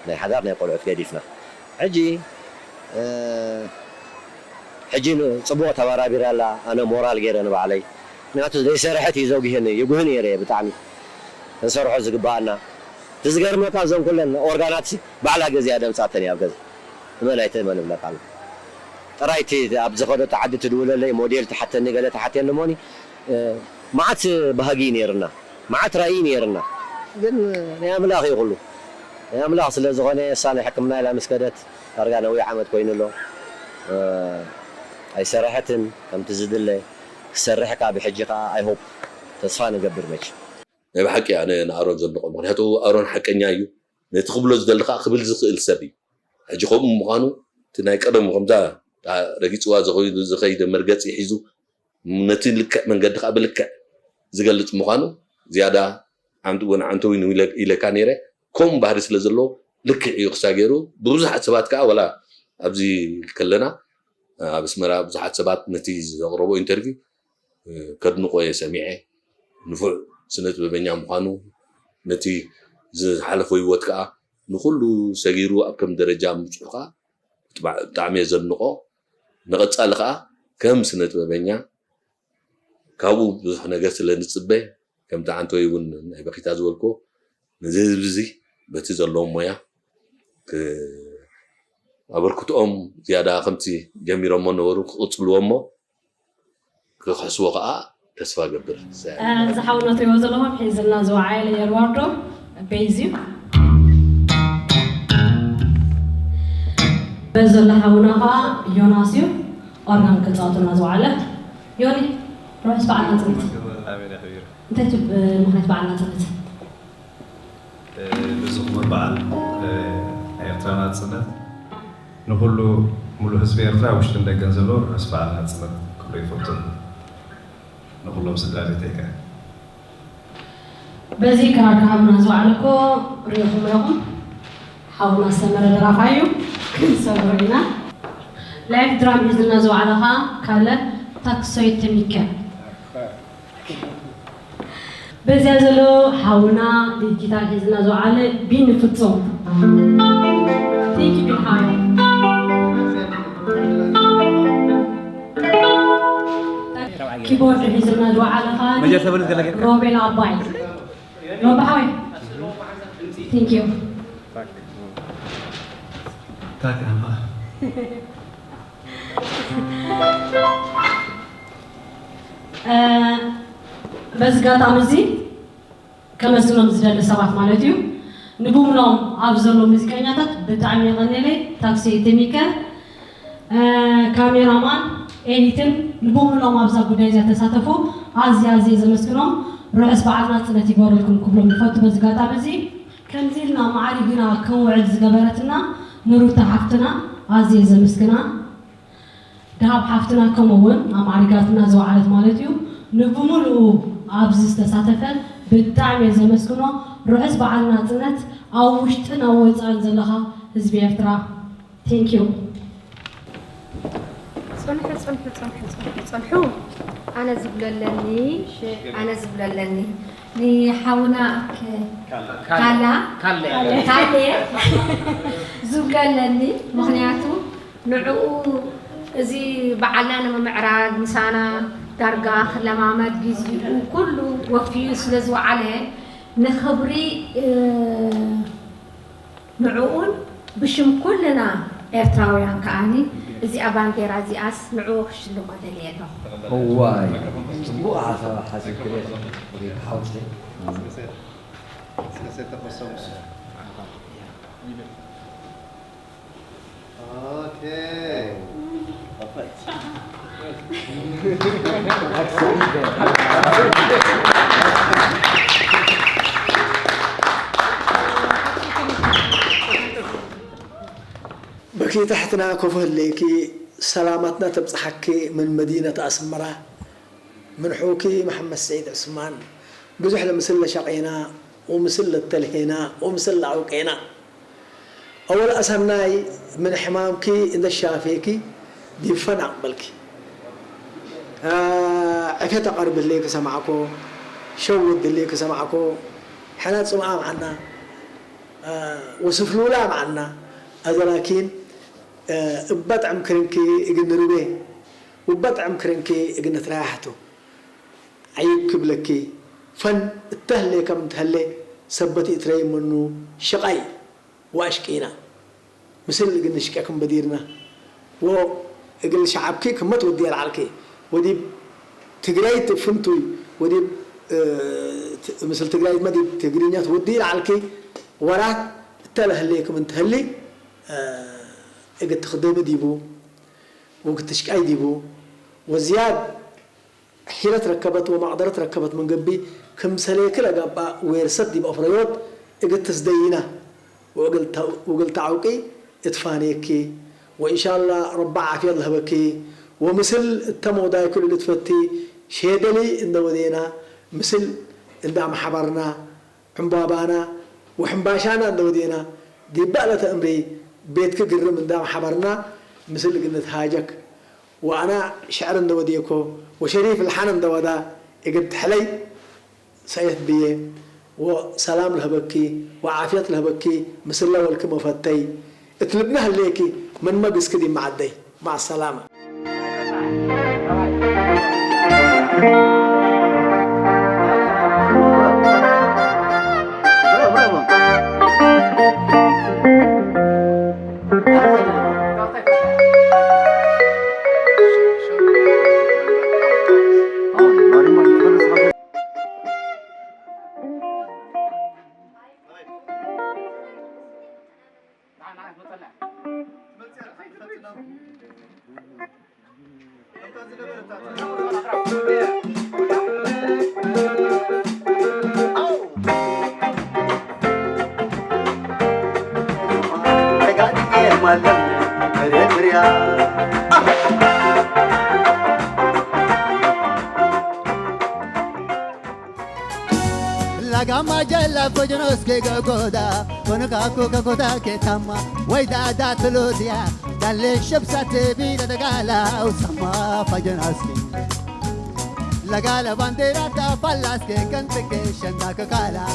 ናይ ሓዳር ናይ ቆልዑት ገዲፍና ሕጂ ሕጂ ፅቡቕ ተባራቢራ ኣላ ኣነ ሞራል ገይረ ንባዕለይ ምክንያቱ ዘይሰርሐት እዩ ዘጉህኒ ይጉህ ነይረ እየ ብጣዕሚ ክንሰርሖ ዝግባኣና እቲ ዝገርመካ እዞም ኩለን ኦርጋናት ባዕላ ገዚኣ ደምፃተን እያ ኣብ ገዛ እመን ኣይትእመን እብለካ ኣሎ። ጥራይ እቲ ኣብ ዝኸደቶ ዓዲ ትድውለለይ፣ ሞዴል ትሓተኒ፣ ገለ ትሓትየኒ እሞኒ፣ እ፣ መዓት ባህጊ እዩ ነይርና፣ መዓት ራእይ ነይርና። ግን ናይ ኣምላኽ እዩ ኩሉ። ናይ ኣምላኽ ስለ ዝኾነ፣ እሳ ናይ ሕክምና ኢላ ምስ ከደት፣ ዳርጋ ነዊሕ ዓመት ኮይኑ ኣሎ። እ፣ ኣይሰረሐትን ከምቲ ዝድለ። ክሰርሕ ከኣ ብሕጂ ከኣ፣ I hope፣ ተስፋ ንገብር መቸም። ናይ ብሓቂ ኣነ ንኣሮን ዘድንቖ፣ ምኽንያቱ ኣሮን ሓቀኛ እዩ። ነቲ ክብሎ ዝደሊ ከኣ ክብል ዝኽእል ሰብ እዩ። ሕጂ ከምኡ ምዃኑ፣ እቲ ናይ ቀደሙ ከምዛ ረጊጽዋ ዝኸይዱ፣ ዝኸይደ መርገጺ ሒዙ፣ ነቲ ልክዕ መንገዲ ከኣ ብልክዕ ዝገልጽ ምዃኑ፣ ዝያዳ ዓንት-፣ ወን ዓንተዊን ኢለ-፣ ኢለካ ነይረ። ከምኡ ባህሪ ስለ ዘለዎ፣ ልክዕ እዩ ክሳብ ገይሩ። ብብዙሓት ሰባት ከኣ፣ ወላ ኣብዚ ከለና፣ ኣብ ኣስመራ ብዙሓት ሰባት ነቲ ዘቕረቦ ኢንተርቪው፣ እ፣ ከድንቖ እየ ሰሚዐ። ንፉዕ ስነ ጥበበኛ ምዃኑ፣ ነቲ ዝሓለፎ ህይወት ከኣ ንኹሉ ሰጊሩ ኣብ ከም ደረጃ ምብጽሑ ከኣ ብጥባ-፣ ብጣዕሚ እየ ዘድንቖ። ንቐጻሊ ከኣ ከም ስነ ጥበበኛ ካብኡ ብዙሕ ነገር ስለ ንጽበ፣ ከምቲ ዓንቶይ እውን ናይ በኺታ ዝበልኩ፣ ነዚ ህዝቢ እዚ በቲ ዘለዎም ሞያ ክ-፣ ኣበርክትኦም ዝያዳ ከምቲ ጀሚሮሞ ነበሩ ክቕጽልዎ እሞ ክኽሕስዎ ከኣ ተስፋ እገብር። እዚ ሓውና ትሪእዎ ዘለኹም ሒዝልና ዝወዓለ ኤድዋርዶ ቤዝ እዩ። በዚ ዘሎ ሓውና ከኣ ዮናስ እዩ። ኦርጋን ክጻወተልና ዝወዓለ። ዮኒ፣ ርሑስ በዓል ናጽነት። ኣሜን፣ ኣኽቢሩ። እንታይ ትብ-፣ ምኽንያት በዓል ናጽነት? እ፣ ንዝኽበር በዓል፣ እ፣ ናይ ኤርትራ ናጽነት ንኹሉ ሙሉእ ህዝቢ ኤርትራ ውሽጥን ደገን ዘሎ ርሑስ በዓል ናጽነት ክብሎ ይፈቱ። ንኹሎም ስድራ ቤተይ ከ። በዚ ክራር ክሃብና ዝወዓለ እኮ ርኢኹሞ ኢኹም። ሓውና ሰመረ ደራፋይ እዩ። ክንሰምሮ ኢና። ላይፍ ድራም ሒዝልና ዝወዓለ ኸኣ ካለ ታክሶይ ተሚከ። በዚያ ዘሎ ሓውና ዲጂታል ሒዝና ዝወዓለ ቢኒ ፍጹም። Thank you ቢኒ ሓወይ። ኪቦርድ ሒዝና ዝወዓለ ኸኣ ሮቤል ኣባይ። ሮቢ ሓወይ። Thank you። እ፣ በዚ ኣጋጣሚ እዚ ከመስግኖም ዝደሊ ሰባት ማለት እዩ። ንብሙሎም ኣብ ዘለዉ ሙዚቀኛታት ብጣዕሚ የቐንየለይ። ታክሲ ቴሚከ፣ እ፣ ካሜራማን፣ ኤዲትን ንብሙሎም ኣብዛ ጉዳይ እዚኣ ተሳተፉ ኣዝየ ኣዝየ ዘመስግኖም። ርሑስ በዓል ናጽነት ይግበረልኩም ክብሎም ይፈቱ በዚ ኣጋጣሚ እዚ። ከምዚ ኢልና ማዕሪግና ክንውዕል ዝገበረትና ንሩታ ሓፍትና ኣዝየ ዘመስግና። ደሃብ ሓፍትና ከምኡ እውን ኣማዕሪጋትና ዝወዓለት ማለት እዩ። ንብምሉኡ ኣብዚ ዝተሳተፈ ብጣዕሚ እየ ዘመስግኖ። ርሑስ በዓል ናጽነት ኣብ ውሽጥን ኣብ ወጻእን ዘለኻ ህዝቢ ኤርትራ። Thank you። ጽንሑ፣ ጽንሑ፣ ጽንሑ፣ ጽንሑ፣ ጽንሑ። ኣነ ዝብሎ ኣለኒ፣ ኣነ ዝብሎ ኣለኒ። ንሓውና ክ-፣ ካላ፣ ካላ። ካለ። ካለ ዝብሎ ኣለኒ። ምኽንያቱ ንዕኡ እዚ በዓልና ንምምዕራግ ምሳና ዳርጋ ክለማመድ ግዜኡ ኩሉ ወፊዩ ስለ ዝወዓለ ንኽብሪ፣ እ፣ ንዕኡን ብሽም ኩልና ኤርትራውያን ከኣኒ እዚኣ ባንዴራ እዚኣስ ንዕኡ ክሽልሞ ደልየ ኣለኹ። እዋይ፣ ጽቡቕ ሓሳብ ሓሲብክለይ ሓውቲ። ኦኬ። በኪ ታሕትና ኮፍ ህለይኪ ሰላማትና ተብጽሓኪ ምን መዲነት ኣስመራ። ምን ሑኪ መሓመድ ሰዒድ ዑስማን ብዙሕ ለምስል ለሸቄና ወምስል ለተልሄና ወምስል ለኣውቄና። ኣወል ኣሰናይ ምን ሕማምኪ እንደ ሻፌኪ ዲብ ፈን ኣቕበልኪ። አ፣ ዕፌት ኣቐርብልይ ክሰማዕኮ፣ ሸውድልይ ክሰማዕኮ፣ ሕና ጽምኣ መዓና፣ አ፣ ወስፍሉላ መዓና፣ ኣዘላኪን፣ አ፣ እባ ጥዕም ክርንኪ እግን ንርቤ፣ ወባ ጥዕም ክርንኪ እግን ንትራያሕቱ። ዓይብ ክብለኪ፣ ፈን እተህሌ ከም እንተህሌ ሰበት ኢትረይ ምኑ ሽቓይ ወኣሽቂና። ምስል እግል ንሽቀክም በዲርና ወእግል ሸዓብኪ ክመት ወዲ ኣልዓልኪ ወዲብ ትግራይት ፍንቱይ ወዲብ ምስል ትግራይት መዲብ ትግርኛ ትወዲ ኣልዓልኪ ወራት እተለህሌክም እንትህሊ እግል ትኽደሚ ዲቡ ወእግል ትሽቃይ ዲቡ ወዝያድ ሒለት ረከበት ወመቕደረት ረከበት ምን ገቢ ክምሰሌኪ ለገብኣ ዌርሰት ዲብ ኣፍረዮት እግል ትስደይና ወእግል ተዐውቂ እትፋኔኪ ወእንሻላ ረቢ ዓፍየት ለህበኪ ወምስል እተ መውዳይኪ ልልትፈቲ ሼደሊ እንደ ወዴና ምስል እንዳ መሓበርና ዕምባባና ወሕምባሻና እንደ ወዴና ዲብ በዕለተ እምሪ ቤትኪ ግርም እንዳ መሓበርና ምስል እግል ንትሃጀክ ወኣና ሽዕር እንደ ወዴኮ ወሸሪፍ ልሓን እንደ ወዳ እግል ትሕለይ ሰየት ብዬ ወሰላም ለህበኪ ወዓፍየት ለህበኪ ምስለ ወልኪ መፈተይ እት ልብነ ህሌኪ ምን መግስኪ ዲብ መዓደይ። ማዕ ሰላመ። Lagama jala fojnos ke gogoda, kono kaku kakuta ke tama, wai da da tuludia, dalle shab sate bi da dagala usama fojnos ke. Lagala bandera da palas ke kante ke shanda kakala.